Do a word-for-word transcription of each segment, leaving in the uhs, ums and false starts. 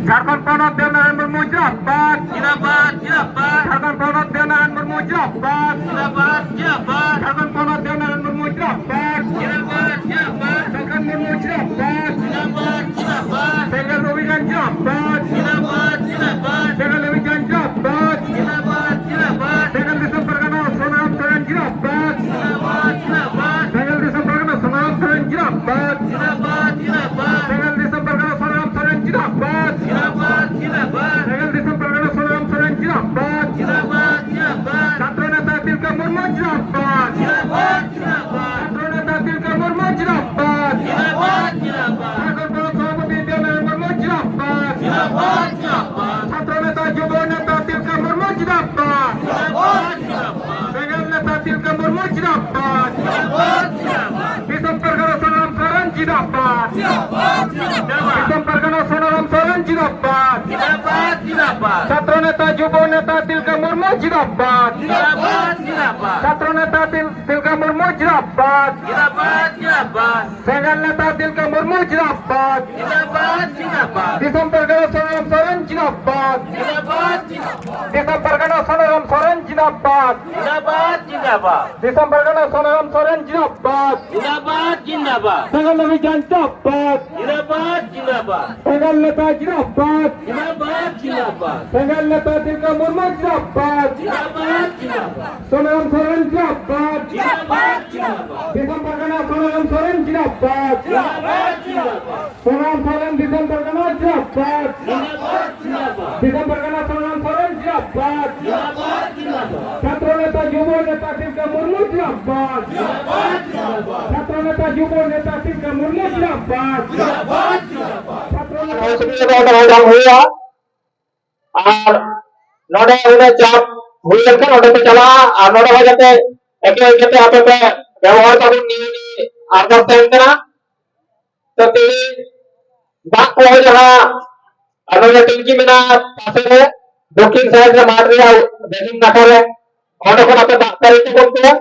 ᱡᱷᱟᱲᱠᱷᱚᱸᱰ ᱯᱚᱱᱚᱛ ᱫᱮᱵᱽᱱᱟᱨᱟᱭᱚᱱ ᱢᱩᱨᱢᱩ ᱡᱤᱱᱫᱟᱵᱟᱫ᱾ ᱡᱤᱱᱫᱟᱵᱟᱫ, ᱡᱤᱱᱫᱟᱵᱟᱫ᱾ ᱡᱷᱟᱲᱠᱷᱚᱸᱰ ᱯᱚᱱᱚᱛ ᱫᱮᱵᱽᱱᱟᱨᱟᱭᱚᱱ ᱢᱩᱨᱢᱩ ᱡᱤᱱᱫᱟᱵᱟᱫ᱾ ᱡᱤᱱᱫᱟᱵᱟᱫ, ᱡᱤᱱᱫᱟᱵᱟᱫ᱾ ᱡᱷᱟᱲᱠᱷᱚᱸᱰ ᱯᱚᱱᱚᱛ ᱫᱮᱵᱽᱱᱟᱨᱟᱭᱚᱱ ᱢᱩᱨᱢᱩ ᱡᱤᱱᱫᱟᱵᱟᱫ᱾ ᱡᱤᱱᱫᱟᱵᱟᱫ, ᱡᱤᱱᱫᱟᱵᱟᱫ᱾ ᱥᱟᱞᱠᱷᱟᱱ ᱢᱩᱨᱢᱩ ᱡᱤᱱᱫᱟᱵᱟᱫ᱾ ᱡᱤᱱᱫᱟᱵᱟᱫ, ᱡᱤᱱᱫᱟᱵᱟᱫ᱾ ᱥᱮᱸᱜᱮᱞ ᱨᱚᱵᱤ ᱜᱟᱱ ᱡᱤᱱᱫᱟᱵᱟᱫ᱾ ᱡᱤᱱᱫᱟᱵᱟᱫ, ᱡᱤᱱᱫᱟᱵᱟᱫ᱾ ᱥᱮᱸᱜᱮᱞ ᱨᱚᱵᱤ ᱜᱟᱱ ᱡᱤᱱᱫᱟᱵᱟᱫ᱾ ᱡᱤᱱᱫᱟᱵᱟᱫ, ᱡᱤᱱᱫᱟᱵᱟᱫ᱾ ᱥᱮᱸᱜᱮᱞ ᱫᱤᱥᱚᱢ ᱯᱟᱨᱜᱟᱱᱟ ᱥᱳᱱᱟᱨᱟᱢ ᱥᱚᱨᱮᱱ ᱡᱤᱱᱫᱟᱵᱟᱫ᱾ ᱡᱤᱱᱫᱟᱵᱟᱫ, ᱡᱤᱱᱫᱟᱵᱟᱫ᱾ ᱥᱮᱸᱜᱮᱞ ᱫᱤᱥᱚᱢ ᱯᱟᱨᱜᱟᱱᱟ ᱥᱳᱱᱟᱨᱟᱢ ᱥᱚᱨᱮᱱ ᱡᱤᱱᱫᱟᱵᱟᱫ᱾ ᱡᱤᱱᱫᱟᱵᱟᱫ, ᱡᱤᱱᱫᱟᱵᱟᱫ᱾ ᱥᱮᱸᱜᱮᱞ ᱫᱤᱥᱚᱢ ᱯᱟᱨᱜᱟᱱᱟ ᱥᱳᱱᱟᱨᱟᱢ ᱥᱚᱨᱮᱱ ᱡᱤᱱᱫᱟᱵᱟᱫ᱾ ᱡᱤᱱᱫᱟᱵᱟᱫ, ᱡᱤᱱᱫᱟᱵᱟᱫ᱾ ᱥᱮᱸᱜᱮᱞ ᱫᱤᱥᱚᱢ ᱯᱟᱨᱜᱟᱱᱟ ᱥᱳᱱᱟᱨᱟᱢ ᱥᱚᱨᱮᱱ ᱡᱤᱱᱫᱟᱵᱟᱫ᱾ ᱡᱤᱱᱫᱟᱵᱟᱫ, ᱡᱤᱱᱫᱟᱵᱟᱫ᱾ ᱪᱷᱟᱛᱨᱚ ᱱᱮᱛᱟ ᱛᱤᱞᱠᱟᱹ ᱢᱩᱨᱢᱩ ᱡᱤᱱᱫᱟᱵᱟᱫ᱾ ᱡᱤᱱᱫᱟᱵᱟᱫ, ᱡᱤᱱᱫᱟᱵᱟᱫ᱾ ᱪᱷᱟᱛᱨᱚ ᱱᱮᱛᱟ ᱛᱤᱞᱠᱟᱹ ᱢᱩᱨᱢᱩ ᱡᱤᱱᱫᱟᱵᱟᱫ᱾ ᱡᱤᱱᱫᱟᱵᱟᱫ, ᱡᱤᱱᱫᱟᱵᱟᱫ᱾ ᱡᱷᱟᱲᱠᱷᱚᱸᱰ ᱯᱚᱱᱚᱛ ᱥᱚᱵᱷᱟᱯᱚᱛᱤ ᱵᱤᱫᱽᱭᱟᱫᱷᱚᱨ ᱢᱩᱨᱢᱩ ᱡᱤᱱᱫᱟᱵᱟᱫ᱾ ᱡᱤᱱᱫᱟᱵᱟᱫ, ᱡᱤᱱᱫᱟᱵᱟᱫ᱾ ᱪᱷᱟᱛᱨᱚ ᱱᱮᱛᱟ ᱡᱩᱵᱚ ᱱᱮᱛᱟ ᱛᱤᱞᱠᱟᱹ ᱢᱩᱨᱢᱩ ᱡᱤᱱᱫᱟᱵᱟᱫ᱾ ᱡᱤᱱᱫᱟᱵᱟᱫ, ᱡᱤᱱᱫᱟᱵᱟᱫ᱾ ᱥᱮᱸᱜᱮᱞ ᱱᱮᱛᱟ ᱛᱤᱞᱠᱟᱹ ᱢᱩᱨᱢᱩ ᱡᱤᱱᱫᱟᱵᱟᱫ᱾ ᱡᱤᱱᱫᱟᱵᱟᱫ, ᱡᱤᱱᱫᱟᱵᱟᱫ᱾ ᱫᱤᱥᱚᱢ ᱯᱟᱨᱜᱟᱱᱟ ᱥᱳᱱᱟᱨᱟᱢ ᱥᱚᱨᱮᱱ ᱡᱤᱱᱫᱟᱵᱟᱫ᱾ ᱡᱤᱱᱫᱟᱵᱟᱫ, ᱡᱤᱱᱫᱟᱵᱟᱫ᱾ ᱫᱤᱥᱚᱢ ᱯᱟᱨᱜᱟᱱᱟ ᱥᱳᱱᱟᱨᱟᱢ ᱥᱚᱨᱮᱱ ᱡᱤᱱᱫᱟᱵᱟᱫ᱾ ᱡᱤᱱᱫᱟᱵᱟᱫ, ᱡᱤᱱᱫᱟᱵᱟᱫ᱾ ᱪᱷᱟᱛᱨᱚ ᱱᱮᱛᱟ ᱡᱩᱵᱚ ᱱᱮᱛᱟ ᱛᱤᱞᱠᱟᱹ ᱢᱩᱨᱢᱩ ᱡᱤᱱᱫᱟᱵᱟᱫ᱾ ᱡᱤᱱᱫᱟᱵᱟᱫ, ᱡᱤᱱᱫᱟᱵᱟᱫ᱾ ᱪᱷᱟᱛᱨᱚ ᱱᱮᱛᱟ ᱛᱤᱞ-, ᱛᱤᱞᱠᱟᱹ ᱢᱩᱨᱢᱩ ᱡᱤᱱᱫᱟᱵᱟᱫ᱾ ᱡᱤᱱᱫᱟᱵᱟᱫ, ᱡᱤᱱᱫᱟᱵᱟᱫ᱾ ᱥᱮᱸᱜᱮᱞ ᱱᱮᱛᱟ ᱛᱤᱞᱠᱟᱹ ᱢᱩᱨᱢᱩ ᱡᱤᱱᱫᱟᱵᱟᱫ᱾ ᱡᱤᱱᱫᱟᱵᱟᱫ, ᱡᱤᱱᱫᱟᱵᱟᱫ᱾ ᱫᱤᱥᱚᱢ ᱯᱟᱨᱜᱟᱱᱟ ᱥᱳᱱᱟᱨᱟᱢ ᱥᱚᱨᱮᱱ ᱡᱤᱱᱫᱟᱵᱟᱫ᱾ ᱡᱤᱱᱫᱟᱵᱟᱫ, ᱡᱤᱱᱫᱟᱵᱟᱫ᱾ ᱫᱤᱥᱚᱢ ᱯᱟᱨᱜᱟᱱᱟ ᱥᱳᱱᱟᱨᱟᱢ ᱥᱚᱨᱮᱱ ᱡᱤᱱᱫᱟᱵᱟᱫ᱾ ᱡᱤᱱᱫᱟᱵᱟᱫ, ᱡᱤᱱᱫᱟᱵᱟᱫ᱾ ᱫᱤᱥᱚᱢ ᱯᱟᱨᱜᱟᱱᱟ ᱥᱳᱱᱟᱨᱟᱢ ᱥᱚᱨᱮᱱ ᱡᱤᱱᱫᱟᱵᱟᱫ᱾ ᱡᱤᱱᱫᱟᱵᱟᱫ, ᱡᱤᱱᱫᱟᱵᱟᱫ᱾ ᱥᱮᱸᱜᱮᱞ ᱨᱚᱵᱤ ᱜᱟᱱ ᱡᱤᱱᱫᱟᱵᱟᱫ᱾ ᱡᱤᱱᱫᱟᱵᱟᱫ, ᱡᱤᱱᱫᱟᱵᱟᱫ᱾ ᱥᱮᱸᱜᱮᱞ ᱱᱮᱛᱟ ᱡᱤᱱᱫᱟᱵᱟᱫ᱾ ᱡᱤᱱᱫᱟᱵᱟᱫ, ᱡᱤᱱᱫᱟᱵᱟᱫ᱾ ᱥᱮᱸᱜᱮᱞ ᱱᱮᱛᱟ ᱛᱤᱞᱠᱟᱹ ᱢᱩᱨᱢᱩ ᱡᱤᱱᱫᱟᱵᱟᱫ᱾ ᱡᱤᱱᱫᱟᱵᱟᱫ, ᱡᱤᱱᱫᱟᱵᱟᱫ᱾ ᱥᱳᱱᱟᱨᱟᱢ ᱥᱚᱨᱮᱱ ᱡᱤᱱᱫᱟᱵᱟᱫ᱾ ᱡᱤᱱᱫᱟᱵᱟᱫ, ᱡᱤᱱᱫᱟᱵᱟᱫ᱾ ᱫᱤᱥᱚᱢ ᱯᱟᱨᱜᱟᱱᱟ ᱥᱳᱱᱟᱨᱟᱢ ᱥᱚᱨᱮᱱ ᱡᱤᱱᱫᱟᱵᱟᱫ᱾ ᱡᱤᱱᱫᱟᱵᱟᱫ, ᱡᱤᱱᱫᱟᱵᱟᱫ᱾ ᱥᱳᱱᱟᱨᱟᱢ ᱥᱚᱨᱮᱱ ᱫᱤᱥᱚᱢ ᱯᱟᱨᱜᱟᱱᱟ ᱡᱤᱱᱫᱟᱵᱟᱫ᱾ ᱡᱤᱱᱫᱟᱵᱟᱫ, ᱡᱤᱱᱫᱟᱵᱟᱫ᱾ ᱫᱤᱥᱚᱢ ᱯᱟᱨᱜᱟᱱᱟ ᱥᱳᱱᱟᱨᱟᱢ ᱥᱚᱨᱮᱱ ᱡᱤᱱᱫᱟᱵᱟᱫ᱾ ᱡᱤᱱᱫᱟᱵᱟᱫ, ᱡᱤᱱᱫᱟᱵᱟᱫ᱾ ᱪᱷᱟᱛᱨᱚ ᱱᱮᱛᱟ ᱡᱩᱵᱚ ᱱᱮᱛᱟ ᱛᱤᱞᱠᱟᱹ ᱢᱩᱨᱢᱩ ᱡᱤᱱᱫᱟᱵᱟᱫ᱾ ᱡᱤᱱᱫᱟᱵᱟᱫ, ᱡᱤᱱᱫᱟᱵᱟᱫ᱾ ᱪᱷᱟᱛᱨᱚ ᱱᱮᱛᱟ ᱡᱩᱵᱚ ᱱᱮᱛᱟ ᱛᱤᱞᱠᱟᱹ ᱢᱩᱨᱢᱩ ᱡᱤᱱᱫᱟᱵᱟᱫ᱾ ᱡᱤᱱᱫᱟᱵᱟᱫ, ᱡᱤᱱᱫᱟᱵᱟᱫ᱾ ᱪᱷᱟᱛᱨᱚ ᱱᱮᱛᱟ ᱚᱥᱩᱵᱤᱫᱷᱟ ᱫᱚ ᱚᱸᱰᱮ ᱦᱚᱸ ᱵᱟᱝ ᱦᱩᱭᱩᱜᱼᱟ᱾ ᱟᱨ ᱱᱚᱰᱮ ᱩᱱᱟᱹᱜ ᱪᱟᱯ ᱦᱩᱭ ᱞᱮᱱᱠᱷᱟᱱ ᱚᱸᱰᱮ ᱯᱮ ᱪᱟᱞᱟᱜᱼᱟ, ᱟᱨ ᱱᱚᱰᱮ ᱦᱚᱸ ᱡᱟᱛᱮ ᱮᱠᱮ ᱮᱠᱮ ᱛᱮ ᱟᱯᱮ ᱯᱮ ᱵᱮᱵᱚᱦᱟᱨ ᱛᱟᱵᱚᱱ, ᱱᱤᱭᱟᱹ ᱜᱮ ᱟᱨᱫᱟᱥ ᱛᱟᱦᱮᱱ ᱠᱟᱱᱟ᱾ ᱛᱚ ᱛᱮᱦᱮᱧ ᱫᱟᱜ ᱠᱚ ᱡᱟᱦᱟᱸ ᱟᱨ ᱱᱚᱰᱮ ᱴᱮᱝᱠᱤ ᱢᱮᱱᱟᱜᱼᱟ ᱯᱟᱥᱮ ᱨᱮ, ᱫᱚᱠᱠᱷᱤᱱ ᱥᱟᱭᱤᱰ ᱨᱮ ᱢᱟᱴᱷ ᱨᱮᱭᱟᱜ ᱫᱟᱹᱠᱷᱤᱱ ᱱᱟᱠᱷᱟ ᱨᱮ, ᱚᱸᱰᱮ ᱠᱷᱚᱱ ᱟᱯᱮ ᱫᱟᱜ ᱯᱮ ᱨᱮᱰᱤ ᱛᱟᱵᱚᱱ ᱯᱮ᱾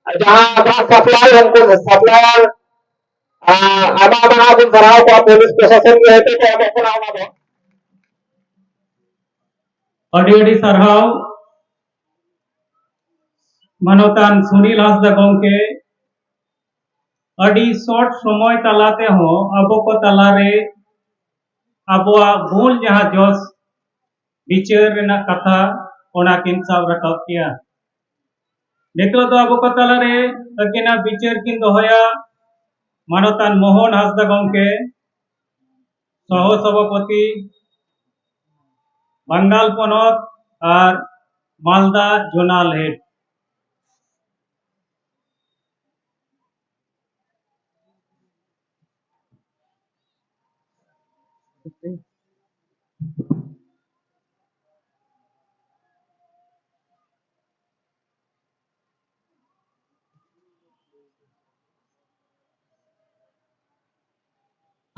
ᱟᱨ ᱡᱟᱦᱟᱸ ᱫᱟᱜ ᱥᱟᱯᱞᱟᱭ, ᱩᱱᱠᱩ ᱥᱟᱯᱞᱟᱭᱟᱨ, ᱟᱨ ᱟᱭᱢᱟ ᱟᱭᱢᱟ ᱵᱚᱱ ᱥᱟᱨᱦᱟᱣ ᱠᱚᱣᱟ, ᱯᱩᱞᱤᱥ ᱯᱨᱚᱥᱟᱥᱚᱱ ᱜᱮ ᱦᱚᱭᱛᱳ ᱠᱚ ᱮᱢᱚᱜ ᱠᱟᱱᱟ ᱚᱱᱟ ᱫᱚ᱾ ᱟᱹᱰᱤ ᱟᱹᱰᱤ ᱥᱟᱨᱦᱟᱣ ᱢᱟᱱᱚᱛᱟᱱ ᱥᱩᱱᱤᱞ ᱦᱟᱸᱥᱫᱟ ᱜᱚᱢᱠᱮ, ᱟᱹᱰᱤ ᱥᱚᱨᱴ ᱥᱚᱢᱚᱭ ᱛᱟᱞᱟ ᱛᱮᱦᱚᱸ ᱟᱵᱚ ᱠᱚ ᱛᱟᱞᱟᱨᱮ ᱟᱵᱚᱣᱟᱜ ᱢᱩᱞ ᱡᱟᱦᱟᱸ ᱡᱚᱥ ᱵᱤᱪᱟᱹᱨ ᱨᱮᱱᱟᱜ ᱠᱟᱛᱷᱟ, ᱚᱱᱟ ᱠᱤᱱ ᱥᱟᱵ ᱨᱟᱠᱟᱵ ᱠᱮᱜᱼᱟ᱾ ᱱᱤᱛᱚᱜ ᱫᱚ ᱟᱵᱚ ᱠᱚ ᱛᱟᱞᱟᱨᱮ ᱟᱹᱠᱤᱱᱟᱜ ᱵᱤᱪᱟᱹᱨ ᱠᱤᱱ ᱫᱚᱦᱚᱭᱟ ᱢᱟᱱᱚᱛᱟᱱ ᱢᱳᱦᱚᱱ ᱦᱟᱸᱥᱫᱟ ᱜᱚᱢᱠᱮ, ᱥᱚᱦᱚ ᱥᱚᱵᱷᱟᱯᱚᱛᱤ, ᱵᱟᱝᱜᱟᱞ ᱯᱚᱱᱚᱛ ᱟᱨ ᱢᱟᱞᱫᱟ ᱡᱳᱱᱟᱞ ᱦᱮᱰ᱾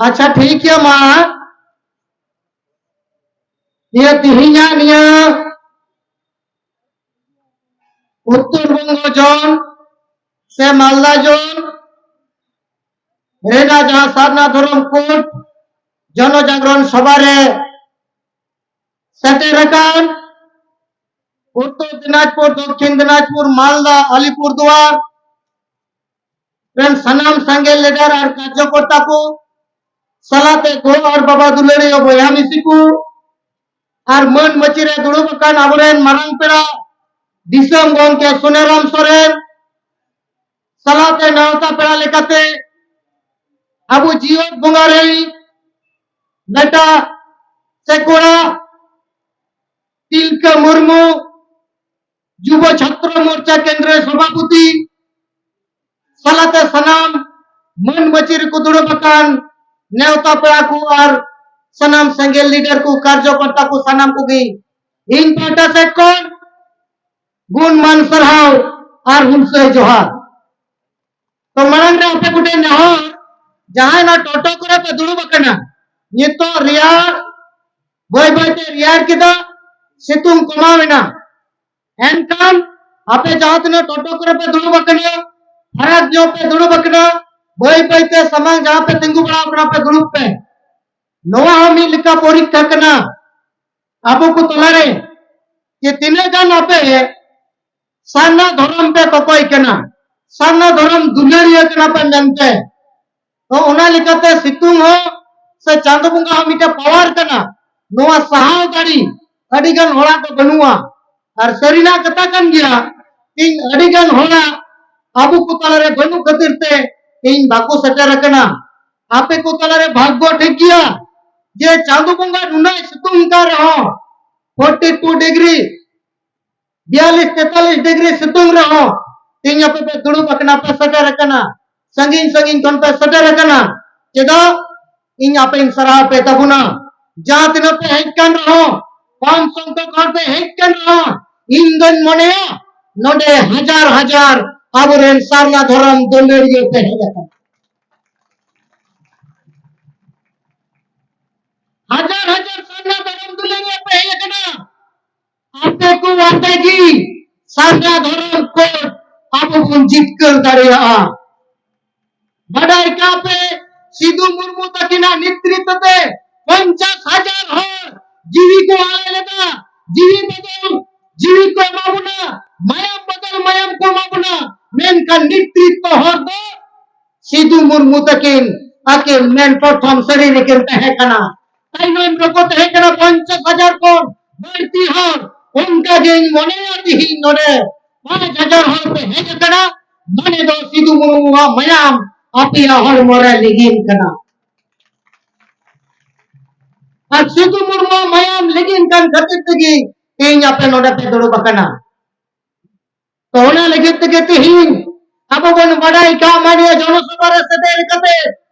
ᱟᱪᱪᱷᱟ, ᱴᱷᱤᱠ ᱜᱮᱭᱟ᱾ ᱢᱟ, ᱱᱤᱭᱟᱹ ᱛᱤᱦᱤᱧᱟᱜ ᱱᱤᱭᱟᱹ ᱩᱛᱛᱚᱨ ᱵᱚᱝᱜᱚ ᱡᱳᱱ ᱥᱮ ᱢᱟᱞᱫᱟ ᱡᱳᱱ ᱨᱮᱱᱟᱜ ᱡᱟᱦᱟᱸ ᱥᱟᱨᱱᱟ ᱫᱷᱚᱨᱚᱢ ᱠᱳᱰ ᱡᱚᱱᱚ ᱡᱟᱜᱽᱨᱚᱱ ᱥᱚᱵᱷᱟ ᱨᱮ ᱥᱮᱴᱮᱨ ᱟᱠᱟᱱ ᱩᱛᱛᱚᱨ ᱫᱤᱱᱟᱡᱽᱯᱩᱨ, ᱫᱚᱠᱠᱷᱤᱱ ᱫᱤᱱᱟᱡᱽᱯᱩᱨ, ᱢᱟᱞᱫᱟ, ᱟᱞᱤᱯᱩᱨ ᱫᱩᱣᱟᱨ ᱨᱮᱱ ᱥᱟᱱᱟᱢ ᱥᱟᱸᱜᱮ ᱞᱤᱰᱟᱨ ᱟᱨ ᱠᱟᱨᱡᱚᱠᱚᱨᱛᱟ ᱠᱚ, ᱥᱟᱞᱟᱛᱮ ᱜᱚ ᱟᱨ ᱵᱟᱵᱟ ᱫᱩᱞᱟᱹᱲᱤᱭᱟᱹ ᱵᱚᱭᱦᱟ ᱢᱤᱥᱤ ᱠᱚ, ᱟᱨ ᱢᱟᱹᱱ ᱢᱟᱹᱪᱤ ᱨᱮ ᱫᱩᱲᱩᱵ ᱟᱠᱟᱱ ᱟᱵᱚᱨᱮᱱ ᱢᱟᱨᱟᱝ ᱯᱮᱲᱟ ᱫᱤᱥᱚᱢ ᱜᱚᱢᱠᱮ ᱥᱩᱱᱮᱨᱟᱢ ᱥᱚᱨᱮᱱ, ᱥᱟᱞᱟᱛᱮ ᱱᱮᱣᱛᱟ ᱯᱮᱲᱟ ᱞᱮᱠᱟᱛᱮ ᱟᱵᱚ ᱡᱤᱭᱚᱱ ᱵᱚᱸᱜᱟ ᱨᱮᱱ ᱵᱮᱴᱟ ᱥᱮ ᱠᱚᱲᱟ ᱛᱤᱞᱠᱟᱹ ᱢᱩᱨᱢᱩ, ᱡᱩᱵᱚ ᱪᱷᱟᱛᱨᱚ ᱢᱳᱨᱪᱟ ᱠᱮᱱᱫᱨᱚ ᱥᱚᱵᱷᱟᱯᱚᱛᱤ, ᱥᱟᱞᱟᱛᱮ ᱥᱟᱱᱟᱢ ᱢᱟᱹᱱ ᱢᱟᱹᱪᱤ ᱨᱮᱠᱚ ᱫᱩᱲᱩᱵ ᱟᱠᱟᱱ ᱱᱮᱣᱛᱟ ᱯᱮᱲᱟ ᱠᱚ ᱟᱨ ᱥᱟᱱᱟᱢ ᱥᱮᱸᱜᱮᱞ ᱞᱤᱰᱟᱨ ᱠᱚ, ᱠᱟᱨᱡᱚᱠᱚᱨᱛᱟ ᱠᱚ, ᱥᱟᱱᱟᱢ ᱠᱚᱜᱮ ᱤᱧ ᱯᱟᱦᱴᱟ ᱥᱮᱫ ᱠᱷᱚᱱ ᱜᱩᱱ ᱢᱟᱱ ᱥᱟᱨᱦᱟᱣ ᱟᱨ ᱦᱩᱞᱥᱟᱹᱭ ᱡᱚᱦᱟᱨ᱾ ᱛᱚ ᱢᱟᱲᱟᱝ ᱨᱮ ᱟᱯᱮ ᱠᱚᱴᱷᱮᱱ ᱱᱮᱦᱚᱨ, ᱡᱟᱦᱟᱸᱭ ᱱᱚᱣᱟ ᱴᱳᱴᱳ ᱠᱚᱨᱮ ᱯᱮ ᱫᱩᱲᱩᱵ ᱟᱠᱟᱱᱟ, ᱱᱤᱛᱚᱜ ᱨᱮᱭᱟᱲ ᱵᱟᱹᱭ ᱵᱟᱹᱭ ᱛᱮ ᱨᱮᱭᱟᱲ ᱠᱮᱫᱟ, ᱥᱤᱛᱩᱝ ᱠᱚᱢᱟᱣ ᱮᱱᱟ, ᱮᱱᱠᱷᱟᱱ ᱟᱯᱮ ᱡᱟᱦᱟᱸ ᱛᱤᱱᱟᱹᱜ ᱴᱳᱴᱳ ᱠᱚᱨᱮ ᱯᱮ ᱫᱩᱲᱩᱵ ᱟᱠᱟᱱᱟ, ᱯᱷᱟᱨᱟᱠ ᱧᱚᱜ ᱯᱮ ᱫᱩᱲᱩᱵ ᱟᱠᱟᱱᱟ, ᱵᱟᱹᱭ ᱵᱟᱹᱭ ᱛᱮ ᱥᱟᱢᱟᱝ ᱡᱟᱦᱟᱸ ᱯᱮ ᱛᱤᱸᱜᱩ ᱵᱟᱲᱟ ᱟᱠᱟᱱᱟ ᱯᱮ ᱫᱩᱲᱩᱵ ᱯᱮ᱾ ᱱᱚᱣᱟ ᱦᱚᱸ ᱢᱤᱫ ᱞᱮᱠᱟ ᱯᱚᱨᱤᱠᱠᱷᱟ ᱠᱟᱱᱟ ᱟᱵᱚ ᱠᱚ ᱛᱟᱞᱟᱨᱮ᱾ ᱡᱮ ᱛᱤᱱᱟᱹᱜ ᱜᱟᱱ ᱟᱯᱮ ᱥᱟᱨᱱᱟ ᱫᱷᱚᱨᱚᱢ ᱯᱮ ᱠᱚᱠᱚᱭ ᱠᱟᱱᱟ, ᱥᱟᱨᱱᱟ ᱫᱷᱚᱨᱚᱢ ᱫᱩᱞᱟᱹᱲᱤᱭᱟᱹ ᱠᱟᱱᱟ ᱯᱮ ᱢᱮᱱᱛᱮ᱾ ᱛᱚ ᱚᱱᱟ ᱞᱮᱠᱟᱛᱮ ᱥᱤᱛᱩᱝ ᱦᱚᱸ ᱥᱮ ᱪᱟᱸᱫᱚ ᱵᱚᱸᱜᱟ ᱦᱚᱸ ᱢᱤᱫᱴᱮᱱ ᱯᱟᱣᱟᱨ ᱠᱟᱱᱟ, ᱱᱚᱣᱟ ᱥᱟᱦᱟᱣ ᱫᱟᱲᱮ ᱟᱹᱰᱤ ᱜᱟᱱ ᱦᱚᱲᱟᱜ ᱫᱚ ᱵᱟᱹᱱᱩᱜᱼᱟ᱾ ᱟᱨ ᱥᱟᱹᱨᱤᱱᱟᱜ ᱠᱟᱛᱷᱟ ᱠᱟᱱ ᱜᱮᱭᱟ, ᱤᱧ ᱟᱹᱰᱤ ᱜᱟᱱ ᱦᱚᱲᱟᱜ ᱟᱵᱚ ᱠᱚ ᱛᱟᱞᱟᱨᱮ ᱵᱟᱹᱱᱩᱜ ᱠᱷᱟᱹᱛᱤᱨ ᱛᱮ ᱤᱧ ᱵᱟᱠᱚ ᱥᱮᱴᱮᱨ ᱟᱠᱟᱱᱟ᱾ ᱟᱯᱮ ᱠᱚ ᱛᱟᱞᱟᱨᱮ ᱵᱷᱟᱜᱽᱜᱚ ᱴᱷᱤᱠ ᱜᱮᱭᱟ ᱡᱮ ᱪᱟᱸᱫᱚ ᱵᱚᱸᱜᱟ ᱱᱩᱱᱟᱹᱜ ᱥᱤᱛᱩᱝ ᱠᱟᱱ ᱨᱮᱦᱚᱸ, ᱯᱷᱳᱨᱴᱤ ᱴᱩ ᱰᱤᱜᱽᱨᱤ, ᱵᱤᱭᱟᱞᱤᱥ ᱛᱮᱛᱟᱞᱤᱥ ᱰᱤᱜᱽᱨᱤ ᱥᱤᱛᱩᱝ ᱨᱮᱦᱚᱸ ᱛᱮᱦᱮᱧ ᱟᱯᱮ ᱯᱮ ᱫᱩᱲᱩᱵ ᱟᱠᱟᱱᱟ, ᱯᱮ ᱥᱮᱴᱮᱨ ᱟᱠᱟᱱᱟ, ᱥᱟᱺᱜᱤᱧ ᱥᱟᱺᱜᱤᱧ ᱠᱷᱚᱱ ᱯᱮ ᱥᱮᱴᱮᱨ ᱟᱠᱟᱱᱟ᱾ ᱪᱮᱫᱟᱜ? ᱤᱧ ᱟᱯᱮᱧ ᱥᱟᱨᱦᱟᱣ ᱯᱮ ᱛᱟᱵᱚᱱᱟ᱾ ᱡᱟᱦᱟᱸ ᱛᱤᱱᱟᱹᱜ ᱯᱮ ᱦᱮᱡ ᱠᱟᱱ ᱨᱮᱦᱚᱸ, ᱠᱚᱢ ᱥᱚᱝᱠᱷᱚᱠ ᱦᱚᱲ ᱯᱮ ᱦᱮᱡ ᱠᱟᱱ ᱨᱮᱦᱚᱸ, ᱤᱧ ᱫᱚᱧ ᱢᱚᱱᱮᱭᱟ ᱱᱚᱰᱮ ᱦᱟᱡᱟᱨ ᱦᱟᱡᱟᱨ ᱟᱵᱚᱨᱮᱱ ᱥᱟᱨᱱᱟ ᱫᱷᱚᱨᱚᱢ ᱫᱩᱞᱟᱹᱲᱤᱭᱟᱹ ᱯᱮ ᱦᱮᱡ ᱟᱠᱟᱱᱟ᱾ ᱦᱟᱡᱟᱨ ᱦᱟᱡᱟᱨ ᱥᱟᱨᱱᱟ ᱫᱷᱚᱨᱚᱢ ᱫᱩᱞᱟᱹᱲᱤᱭᱟᱹ ᱯᱮ ᱦᱮᱡ ᱟᱠᱟᱱᱟ᱾ ᱟᱯᱮ ᱠᱚ ᱟᱯᱮ ᱜᱮ ᱥᱟᱨᱱᱟ ᱫᱷᱚᱨᱚᱢ ᱠᱚ ᱟᱵᱚ ᱵᱚᱱ ᱡᱤᱛᱠᱟᱹᱨ ᱫᱟᱲᱮᱭᱟᱜᱼᱟ᱾ ᱵᱟᱰᱟᱭ ᱠᱟᱜ ᱯᱮ, ᱥᱤᱫᱩ ᱢᱩᱨᱢᱩ ᱛᱟᱹᱠᱤᱱᱟᱜ ᱱᱮᱛᱨᱤᱛᱵ ᱛᱮ ᱯᱚᱧᱪᱟᱥ ᱦᱟᱡᱟᱨ ᱦᱚᱲ ᱡᱤᱣᱤ ᱠᱚ ᱟᱲᱟᱜ ᱞᱮᱫᱟ᱾ ᱡᱤᱣᱤ ᱵᱚᱫᱚᱞ ᱡᱤᱣᱤ ᱠᱚ ᱮᱢᱟ ᱵᱚᱱᱟ, ᱢᱟᱭᱟᱢ ᱵᱚᱫᱚᱞ ᱢᱟᱭᱟᱢ ᱠᱚ ᱮᱢᱟ ᱵᱚᱱᱟ, ᱢᱮᱱᱠᱷᱟᱱ ᱱᱮᱛᱨᱤᱛᱵ ᱦᱚᱲ ᱫᱚ ᱥᱤᱫᱩ ᱢᱩᱨᱢᱩ ᱛᱟᱹᱠᱤᱱ ᱟᱹᱠᱤᱱ ᱢᱮᱱ ᱯᱨᱚᱛᱷᱚᱢ ᱥᱟᱹᱨᱤ ᱨᱮᱠᱤᱱ ᱛᱟᱦᱮᱸ ᱠᱟᱱᱟ᱾ ᱛᱟᱭᱱᱚᱢ ᱨᱮᱠᱚ ᱛᱟᱦᱮᱸ ᱠᱟᱱᱟ ᱯᱚᱧᱪᱟᱥ ᱦᱟᱡᱟᱨ ᱠᱷᱚᱱ ᱵᱟᱹᱲᱛᱤ ᱦᱚᱲ᱾ ᱚᱱᱠᱟ ᱜᱮᱧ ᱢᱚᱱᱮᱭᱟ ᱛᱤᱦᱤᱧ ᱱᱚᱰᱮ ᱯᱟᱸᱪ ᱦᱟᱡᱟᱨ ᱦᱚᱲ ᱯᱮ ᱦᱮᱡ ᱟᱠᱟᱱᱟ, ᱢᱟᱱᱮ ᱫᱚ ᱥᱤᱫᱩ ᱢᱩᱨᱢᱩᱣᱟᱜ ᱢᱟᱭᱟᱢ ᱟᱯᱮᱭᱟᱜ ᱦᱚᱲᱢᱚ ᱨᱮ ᱞᱤᱸᱜᱤᱱ ᱠᱟᱱᱟ᱾ ᱟᱨ ᱥᱤᱫᱩ ᱢᱩᱨᱢᱩᱣᱟᱜ ᱢᱟᱭᱟᱢ ᱞᱤᱸᱜᱤᱱ ᱠᱟᱱ ᱠᱷᱟᱹᱛᱤᱨ ᱛᱮᱜᱮ ᱛᱮᱦᱮᱧ ᱟᱯᱮ ᱱᱚᱰᱮ ᱯᱮ ᱫᱩᱲᱩᱵ ᱟᱠᱟᱱᱟ᱾ ᱛᱚ ᱚᱱᱟ ᱞᱟᱹᱜᱤᱫ ᱛᱮᱜᱮ ᱛᱮᱦᱮᱧ ᱟᱵᱚ ᱵᱚᱱ ᱵᱟᱰᱟᱭ ᱠᱟᱜ ᱢᱟ, ᱱᱤᱭᱟᱹ ᱡᱚᱱᱚᱥᱚᱵᱷᱟ ᱨᱮ ᱥᱮᱴᱮᱨ ᱠᱟᱛᱮ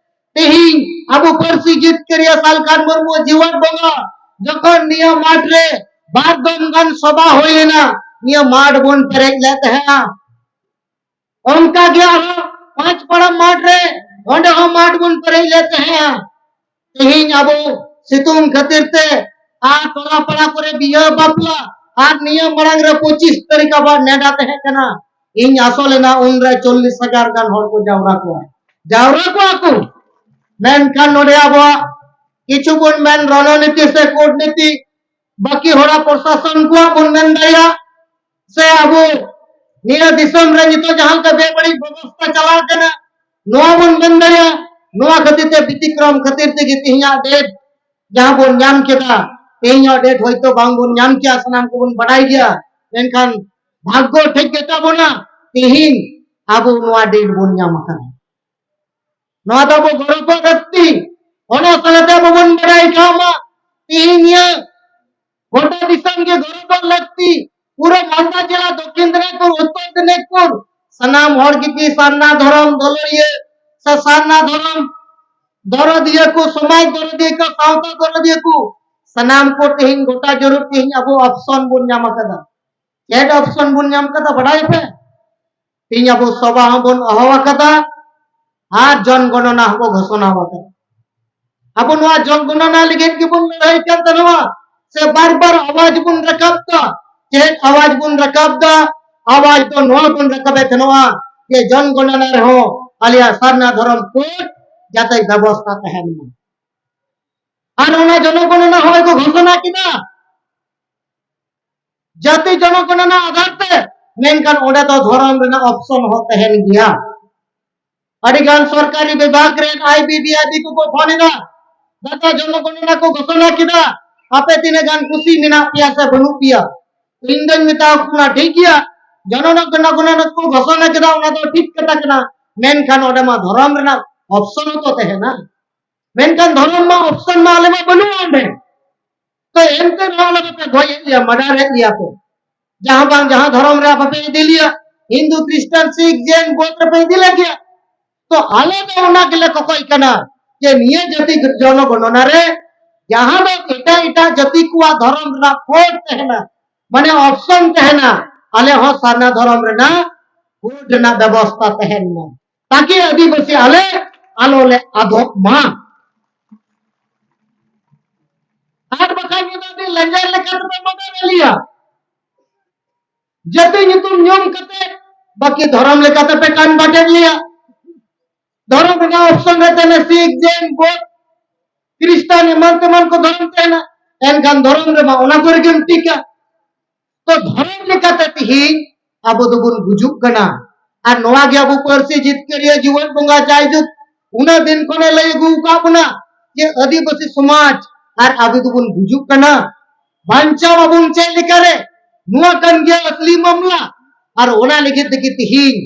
ᱛᱮᱦᱮᱧ ᱟᱵᱚ ᱯᱟᱹᱨᱥᱤ ᱡᱤᱛᱠᱟᱹᱨᱤᱭᱟᱹ ᱥᱟᱞᱠᱷᱟᱱ ᱢᱩᱨᱢᱩ ᱡᱤᱣᱟᱹᱫ ᱵᱚᱸᱜᱟ ᱡᱚᱠᱷᱚᱱ ᱱᱤᱭᱟᱹ ᱢᱟᱴᱷ ᱨᱮ ᱵᱟᱨ ᱫᱚᱢ ᱜᱟᱱ ᱥᱚᱵᱷᱟ ᱦᱩᱭ ᱞᱮᱱᱟ, ᱱᱤᱭᱟᱹ ᱢᱟᱴᱷ ᱵᱚᱱ ᱯᱮᱨᱮᱡ ᱞᱮᱫ ᱛᱟᱦᱮᱸᱜᱼᱟ᱾ ᱚᱱᱠᱟ ᱜᱮ ᱟᱨᱦᱚᱸ ᱯᱟᱸᱪ ᱯᱟᱲᱟ ᱢᱟᱴᱷ ᱨᱮ, ᱚᱸᱰᱮ ᱦᱚᱸ ᱢᱟᱴᱷ ᱵᱚᱱ ᱯᱮᱨᱮᱡ ᱞᱮᱫ ᱛᱟᱦᱮᱸᱜᱼᱟ᱾ ᱛᱮᱦᱮᱧ ᱟᱵᱚ ᱥᱤᱛᱩᱝ ᱠᱷᱟᱹᱛᱤᱨ ᱛᱮ ᱟᱨ ᱴᱚᱞᱟ ᱯᱟᱲᱟ ᱠᱚᱨᱮ ᱵᱤᱦᱟᱹ ᱵᱟᱯᱞᱟ ᱟᱨ ᱱᱤᱭᱟᱹ ᱢᱟᱲᱟᱝ ᱨᱮ ᱯᱚᱸᱪᱤᱥ ᱛᱟᱹᱨᱤᱠᱷ ᱟᱵᱟᱨ ᱱᱮᱰᱟ ᱛᱟᱦᱮᱸ ᱠᱟᱱᱟ᱾ ᱤᱧ ᱟᱥᱚᱞ ᱮᱱᱟ ᱩᱱᱨᱮ ᱪᱚᱞᱞᱤᱥ ᱦᱟᱡᱟᱨ ᱜᱟᱱ ᱦᱚᱲ ᱠᱚ ᱡᱟᱣᱨᱟ ᱠᱚᱣᱟ, ᱡᱟᱣᱨᱟ ᱠᱚᱣᱟ ᱠᱚ᱾ ᱢᱮᱱᱠᱷᱟᱱ ᱱᱚᱰᱮ ᱟᱵᱚᱣᱟᱜ ᱠᱤᱪᱷᱩ ᱵᱚᱱ ᱢᱮᱱ ᱨᱚᱱᱚᱱᱤᱛᱤ ᱥᱮ ᱠᱩᱴᱱᱤᱛᱤ, ᱵᱟᱹᱠᱤ ᱦᱚᱲᱟᱜ ᱯᱨᱚᱥᱟᱥᱚᱱ ᱠᱚᱣᱟᱜ ᱵᱚᱱ ᱢᱮᱱ ᱫᱟᱲᱮᱭᱟᱜ, ᱥᱮ ᱟᱵᱚ ᱱᱤᱭᱟᱹ ᱫᱤᱥᱚᱢ ᱨᱮ ᱱᱤᱛᱚᱜ ᱡᱟᱦᱟᱸ ᱞᱮᱠᱟ ᱵᱮᱵᱟᱹᱲᱤᱡ ᱵᱮᱵᱚᱥᱛᱷᱟ ᱪᱟᱞᱟᱜ ᱠᱟᱱᱟ, ᱱᱚᱣᱟ ᱵᱚᱱ ᱢᱮᱱ ᱫᱟᱲᱮᱭᱟᱜ᱾ ᱱᱚᱣᱟ ᱠᱷᱟᱹᱛᱤᱨ ᱛᱮ ᱵᱮᱛᱤᱠᱨᱚᱢ ᱠᱷᱟᱹᱛᱤᱨ ᱛᱮᱜᱮ ᱛᱮᱦᱮᱧᱟᱜ ᱰᱮᱴ ᱡᱟᱦᱟᱸ ᱵᱚᱱ ᱧᱟᱢ ᱠᱮᱫᱟ, ᱛᱮᱦᱮᱧᱟᱜ ᱰᱮᱴ ᱦᱚᱭᱛᱳ ᱵᱟᱝ ᱵᱚᱱ ᱧᱟᱢ ᱠᱮᱭᱟ, ᱥᱟᱱᱟᱢ ᱠᱚᱵᱚᱱ ᱵᱟᱰᱟᱭ ᱜᱮᱭᱟ, ᱢᱮᱱᱠᱷᱟᱱ ᱵᱷᱟᱜᱽᱜᱚ ᱴᱷᱤᱠ ᱜᱮᱛᱟ ᱵᱚᱱᱟ, ᱛᱮᱦᱮᱧ ᱟᱵᱚ ᱱᱚᱣᱟ ᱰᱮᱴ ᱵᱚᱱ ᱧᱟᱢ ᱟᱠᱟᱫᱟ᱾ ᱱᱚᱣᱟ ᱫᱚ ᱟᱵᱚ ᱜᱚᱨᱚᱵᱚᱜ ᱞᱟᱹᱠᱛᱤ᱾ ᱚᱱᱟ ᱥᱟᱞᱟᱛᱮ ᱟᱵᱚ ᱵᱚᱱ ᱵᱟᱰᱟᱭ ᱠᱟᱜ ᱢᱟ, ᱛᱮᱦᱮᱧ ᱱᱤᱭᱟᱹ ᱜᱚᱴᱟ ᱫᱤᱥᱚᱢ ᱜᱮ ᱜᱚᱨᱚᱵᱚᱜ ᱞᱟᱹᱠᱛᱤ᱾ ᱯᱩᱨᱟᱹ ᱢᱟᱞᱫᱟ ᱡᱮᱞᱟ, ᱫᱚᱠᱠᱷᱤᱱ ᱫᱤᱱᱟᱡᱽᱯᱩᱨ, ᱩᱛᱛᱚᱨ ᱫᱤᱱᱟᱡᱽᱯᱩᱨ, ᱥᱟᱱᱟᱢ ᱦᱚᱲ ᱜᱮ ᱥᱟᱨᱱᱟ ᱫᱷᱚᱨᱚᱢ ᱫᱩᱞᱟᱹᱲᱤᱭᱟᱹ ᱥᱮ ᱥᱟᱨᱱᱟ ᱫᱷᱚᱨᱚᱢ ᱫᱚᱨᱚᱫᱤᱭᱟᱹ ᱠᱚ, ᱥᱚᱢᱟᱡᱽ ᱫᱚᱨᱚᱫᱤᱭᱟᱹ ᱠᱚ, ᱥᱟᱶᱛᱟ ᱫᱚᱨᱚᱫᱤᱭᱟᱹ ᱠᱚ, ᱥᱟᱱᱟᱢ ᱠᱚ ᱛᱮᱦᱮᱧ ᱜᱚᱴᱟ ᱡᱟᱹᱨᱩᱲ ᱛᱮᱦᱮᱧ ᱟᱵᱚ ᱚᱯᱥᱚᱱ ᱵᱚᱱ ᱧᱟᱢ ᱟᱠᱟᱫᱟ᱾ ᱪᱮᱫ ᱚᱯᱥᱚᱱ ᱵᱚᱱ ᱧᱟᱢ ᱟᱠᱟᱫᱟ ᱵᱟᱰᱟᱭ ᱯᱮ? ᱛᱮᱦᱮᱧ ᱟᱵᱚ ᱥᱚᱵᱷᱟ ᱦᱚᱸᱵᱚᱱ ᱦᱚᱦᱚ ᱟᱠᱟᱫᱟ ᱟᱨ ᱡᱚᱱ ᱜᱚᱱᱚᱱᱟ ᱦᱚᱸᱵᱚ ᱜᱷᱳᱥᱚᱱᱟ ᱟᱠᱟᱫᱟ᱾ ᱟᱵᱚ ᱱᱚᱣᱟ ᱡᱚᱱ ᱜᱚᱱᱚᱱᱟ ᱞᱟᱹᱜᱤᱫ ᱜᱮᱵᱚᱱ ᱞᱟᱹᱲᱦᱟᱹᱭ ᱠᱟᱱ ᱛᱟᱦᱮᱱᱟ, ᱥᱮ ᱵᱟᱨ ᱵᱟᱨ ᱟᱣᱟᱡ ᱵᱚᱱ ᱨᱟᱠᱟᱵ ᱫᱟ? ᱪᱮᱫ ᱟᱣᱟᱡ ᱵᱚᱱ ᱨᱟᱠᱟᱵ ᱫᱟ? ᱟᱣᱟᱡ ᱫᱚ ᱱᱚᱣᱟ ᱵᱚᱱ ᱨᱟᱠᱟᱵᱮᱫ ᱛᱟᱦᱮᱱᱟ ᱡᱮ ᱡᱚᱱ ᱜᱚᱱᱚᱱᱟ ᱨᱮᱦᱚᱸ ᱟᱞᱮᱭᱟᱜ ᱥᱟᱨᱱᱟ ᱫᱷᱚᱨᱚᱢ ᱠᱳᱰ ᱡᱟᱛᱮ ᱵᱮᱵᱚᱥᱛᱷᱟ ᱛᱟᱦᱮᱱ ᱢᱟ᱾ ᱟᱨ ᱚᱱᱟ ᱡᱚᱱ ᱜᱚᱱᱚᱱᱟ ᱦᱚᱸᱜᱼᱚᱭ ᱠᱚ ᱜᱷᱳᱥᱚᱱᱟ ᱠᱮᱫᱟ ᱡᱟᱹᱛᱤ ᱡᱚᱱ ᱜᱚᱱᱚᱱᱟ ᱟᱫᱷᱟᱨ ᱛᱮ, ᱢᱮᱱᱠᱷᱟᱱ ᱚᱸᱰᱮ ᱫᱚ ᱫᱷᱚᱨᱚᱢ ᱨᱮᱱᱟᱜ ᱚᱯᱥᱚᱱ ᱦᱚᱸ ᱛᱟᱦᱮᱱ ᱜᱮᱭᱟ᱾ ᱟᱹᱰᱤ ᱜᱟᱱ ᱥᱚᱨᱠᱟᱨᱤ ᱵᱤᱵᱷᱟᱜᱽ ᱨᱮᱱ I B B I B ᱠᱚᱠᱚ ᱯᱷᱳᱱ ᱮᱫᱟ, ᱫᱟᱫᱟ ᱡᱚᱱ ᱜᱚᱱᱚᱱᱟ ᱠᱚ ᱜᱷᱳᱥᱚᱱᱟ ᱠᱮᱫᱟ, ᱟᱯᱮ ᱛᱤᱱᱟᱹᱜ ᱜᱟᱱ ᱠᱩᱥᱤ ᱢᱮᱱᱟᱜ ᱯᱮᱭᱟ ᱥᱮ ᱵᱟᱹᱱᱩᱜ ᱯᱮᱭᱟ? ᱤᱧ ᱫᱚᱧ ᱢᱮᱛᱟ ᱠᱚ ᱠᱟᱱᱟ, ᱴᱷᱤᱠ ᱜᱮᱭᱟ, ᱡᱚᱱ ᱜᱚᱱᱚᱱᱟ ᱠᱚ ᱜᱷᱳᱥᱚᱱᱟ ᱠᱮᱫᱟ, ᱚᱱᱟ ᱫᱚ ᱴᱷᱤᱠ ᱠᱟᱛᱷᱟ ᱠᱟᱱᱟ, ᱢᱮᱱᱠᱷᱟᱱ ᱚᱸᱰᱮ ᱢᱟ ᱫᱷᱚᱨᱚᱢ ᱨᱮᱱᱟᱜ ᱚᱯᱥᱚᱱ ᱦᱚᱸᱛᱚ ᱛᱟᱦᱮᱱᱟ᱾ ᱢᱮᱱᱠᱷᱟᱱ ᱫᱷᱚᱨᱚᱢ ᱢᱟ ᱚᱯᱥᱚᱱ ᱢᱟ ᱟᱞᱮ ᱢᱟ ᱵᱟᱹᱱᱩᱜᱼᱟ ᱚᱸᱰᱮ᱾ ᱛᱚ ᱮᱱᱛᱮ ᱨᱮᱦᱚᱸ ᱟᱞᱮ ᱫᱚᱯᱮ ᱜᱚᱡ ᱮᱫ ᱞᱮᱭᱟ, ᱢᱟᱰᱟᱨ ᱮᱫ ᱞᱮᱭᱟ ᱯᱮ᱾ ᱡᱟᱦᱟᱸ ᱵᱟᱝ ᱡᱟᱦᱟᱸ ᱫᱷᱚᱨᱚᱢ ᱨᱮ ᱟᱯᱮ ᱯᱮ ᱤᱫᱤ ᱞᱮᱭᱟ, ᱦᱤᱱᱫᱩ, ᱠᱷᱨᱤᱥᱴᱟᱱ, ᱥᱤᱠᱷ, ᱡᱮᱱ, ᱵᱳᱫᱷ ᱨᱮᱯᱮ ᱤᱫᱤ ᱞᱮ ᱜᱮᱭᱟ᱾ ᱛᱚ ᱟᱞᱮ ᱫᱚ ᱚᱱᱟ ᱜᱮᱞᱮ ᱠᱚᱠᱚᱭ ᱠᱟᱱᱟ ᱡᱮ ᱱᱤᱭᱟᱹ ᱡᱟᱹᱛᱤ ᱡᱚᱱᱚᱜᱚᱱᱚᱱᱟ ᱨᱮ ᱡᱟᱦᱟᱸ ᱫᱚ ᱮᱴᱟᱜ ᱮᱴᱟᱜ ᱡᱟᱹᱛᱤ ᱠᱚᱣᱟᱜ ᱫᱷᱚᱨᱚᱢ ᱨᱮᱱᱟᱜ ᱠᱳᱰ ᱛᱟᱦᱮᱱᱟ, ᱢᱟᱱᱮ ᱚᱯᱥᱚᱱ ᱛᱟᱦᱮᱱᱟ, ᱟᱞᱮ ᱦᱚᱸ ᱥᱟᱨᱱᱟ ᱫᱷᱚᱨᱚᱢ ᱨᱮᱱᱟᱜ ᱠᱳᱰ ᱨᱮᱱᱟᱜ ᱵᱮᱵᱚᱥᱛᱟ ᱛᱟᱦᱮᱱ ᱢᱟ, ᱛᱟᱠᱤ ᱟᱹᱫᱤᱵᱟᱹᱥᱤ ᱟᱞᱮ ᱟᱞᱚ ᱞᱮ ᱟᱫᱚᱜ ᱢᱟ᱾ ᱟᱨ ᱵᱟᱠᱷᱟᱱ ᱧᱤᱫᱟᱹ ᱫᱤᱱ ᱞᱮᱸᱡᱮᱨ ᱞᱮᱠᱟ ᱛᱮᱯᱮ ᱢᱟᱰᱟᱨ ᱞᱮᱭᱟ᱾ ᱡᱟᱹᱛᱤ ᱧᱩᱛᱩᱢ ᱧᱩᱢ ᱠᱟᱛᱮ ᱵᱟᱹᱠᱤ ᱫᱷᱚᱨᱚᱢ ᱞᱮᱠᱟᱛᱮ ᱯᱮ ᱠᱚᱱᱵᱷᱟᱨᱴ ᱮᱫ ᱞᱮᱭᱟ᱾ ᱫᱷᱚᱨᱚᱢ ᱨᱮᱱᱟᱜ ᱚᱯᱥᱚᱱ ᱨᱮ ᱛᱟᱦᱮᱱᱟ ᱥᱤᱠᱷ, ᱡᱮᱱ, ᱵᱳᱫᱷ, ᱠᱷᱨᱤᱥᱴᱟᱱ, ᱮᱢᱟᱱ ᱛᱮᱢᱟᱱ ᱠᱚ ᱫᱷᱚᱨᱚᱢ ᱛᱟᱦᱮᱱᱟ᱾ ᱮᱱᱠᱷᱟᱱ ᱫᱷᱚᱨᱚᱢ ᱨᱮᱢᱟ ᱚᱱᱟ ᱠᱚᱨᱮ ᱜᱮᱢ ᱴᱷᱤᱠᱟ᱾ ᱛᱚ ᱫᱷᱚᱨᱚᱢ ᱞᱮᱠᱟᱛᱮ ᱛᱤᱦᱤᱧ ᱟᱵᱚ ᱫᱚᱵᱚᱱ ᱜᱩᱡᱩᱜ ᱠᱟᱱᱟ᱾ ᱟᱨ ᱱᱚᱣᱟ ᱜᱮ ᱟᱵᱚ ᱯᱟᱹᱨᱥᱤ ᱡᱤᱛᱠᱟᱹᱨᱤᱭᱟᱹ ᱡᱤᱣᱮᱫ ᱵᱚᱸᱜᱟ ᱡᱟᱭᱡᱩᱜᱽ ᱩᱱᱟᱹᱜ ᱫᱤᱱ ᱠᱷᱚᱱᱮ ᱞᱟᱹᱭ ᱟᱹᱜᱩ ᱟᱠᱟᱫ ᱵᱚᱱᱟ ᱡᱮ ᱟᱹᱫᱤᱵᱟᱹᱥᱤ ᱥᱚᱢᱟᱡᱽ ᱟᱨ ᱟᱵᱚ ᱫᱚᱵᱚᱱ ᱜᱩᱡᱩᱜ ᱠᱟᱱᱟ᱾ ᱵᱟᱧᱪᱟᱣ ᱟᱵᱚᱱ ᱪᱮᱫ ᱞᱮᱠᱟᱨᱮ? ᱱᱚᱣᱟ ᱠᱟᱱ ᱜᱮᱭᱟ ᱟᱥᱞᱤ ᱢᱟᱢᱞᱟ᱾ ᱟᱨ ᱚᱱᱟ ᱞᱟᱹᱜᱤᱫ ᱛᱮᱜᱮ ᱛᱤᱦᱤᱧ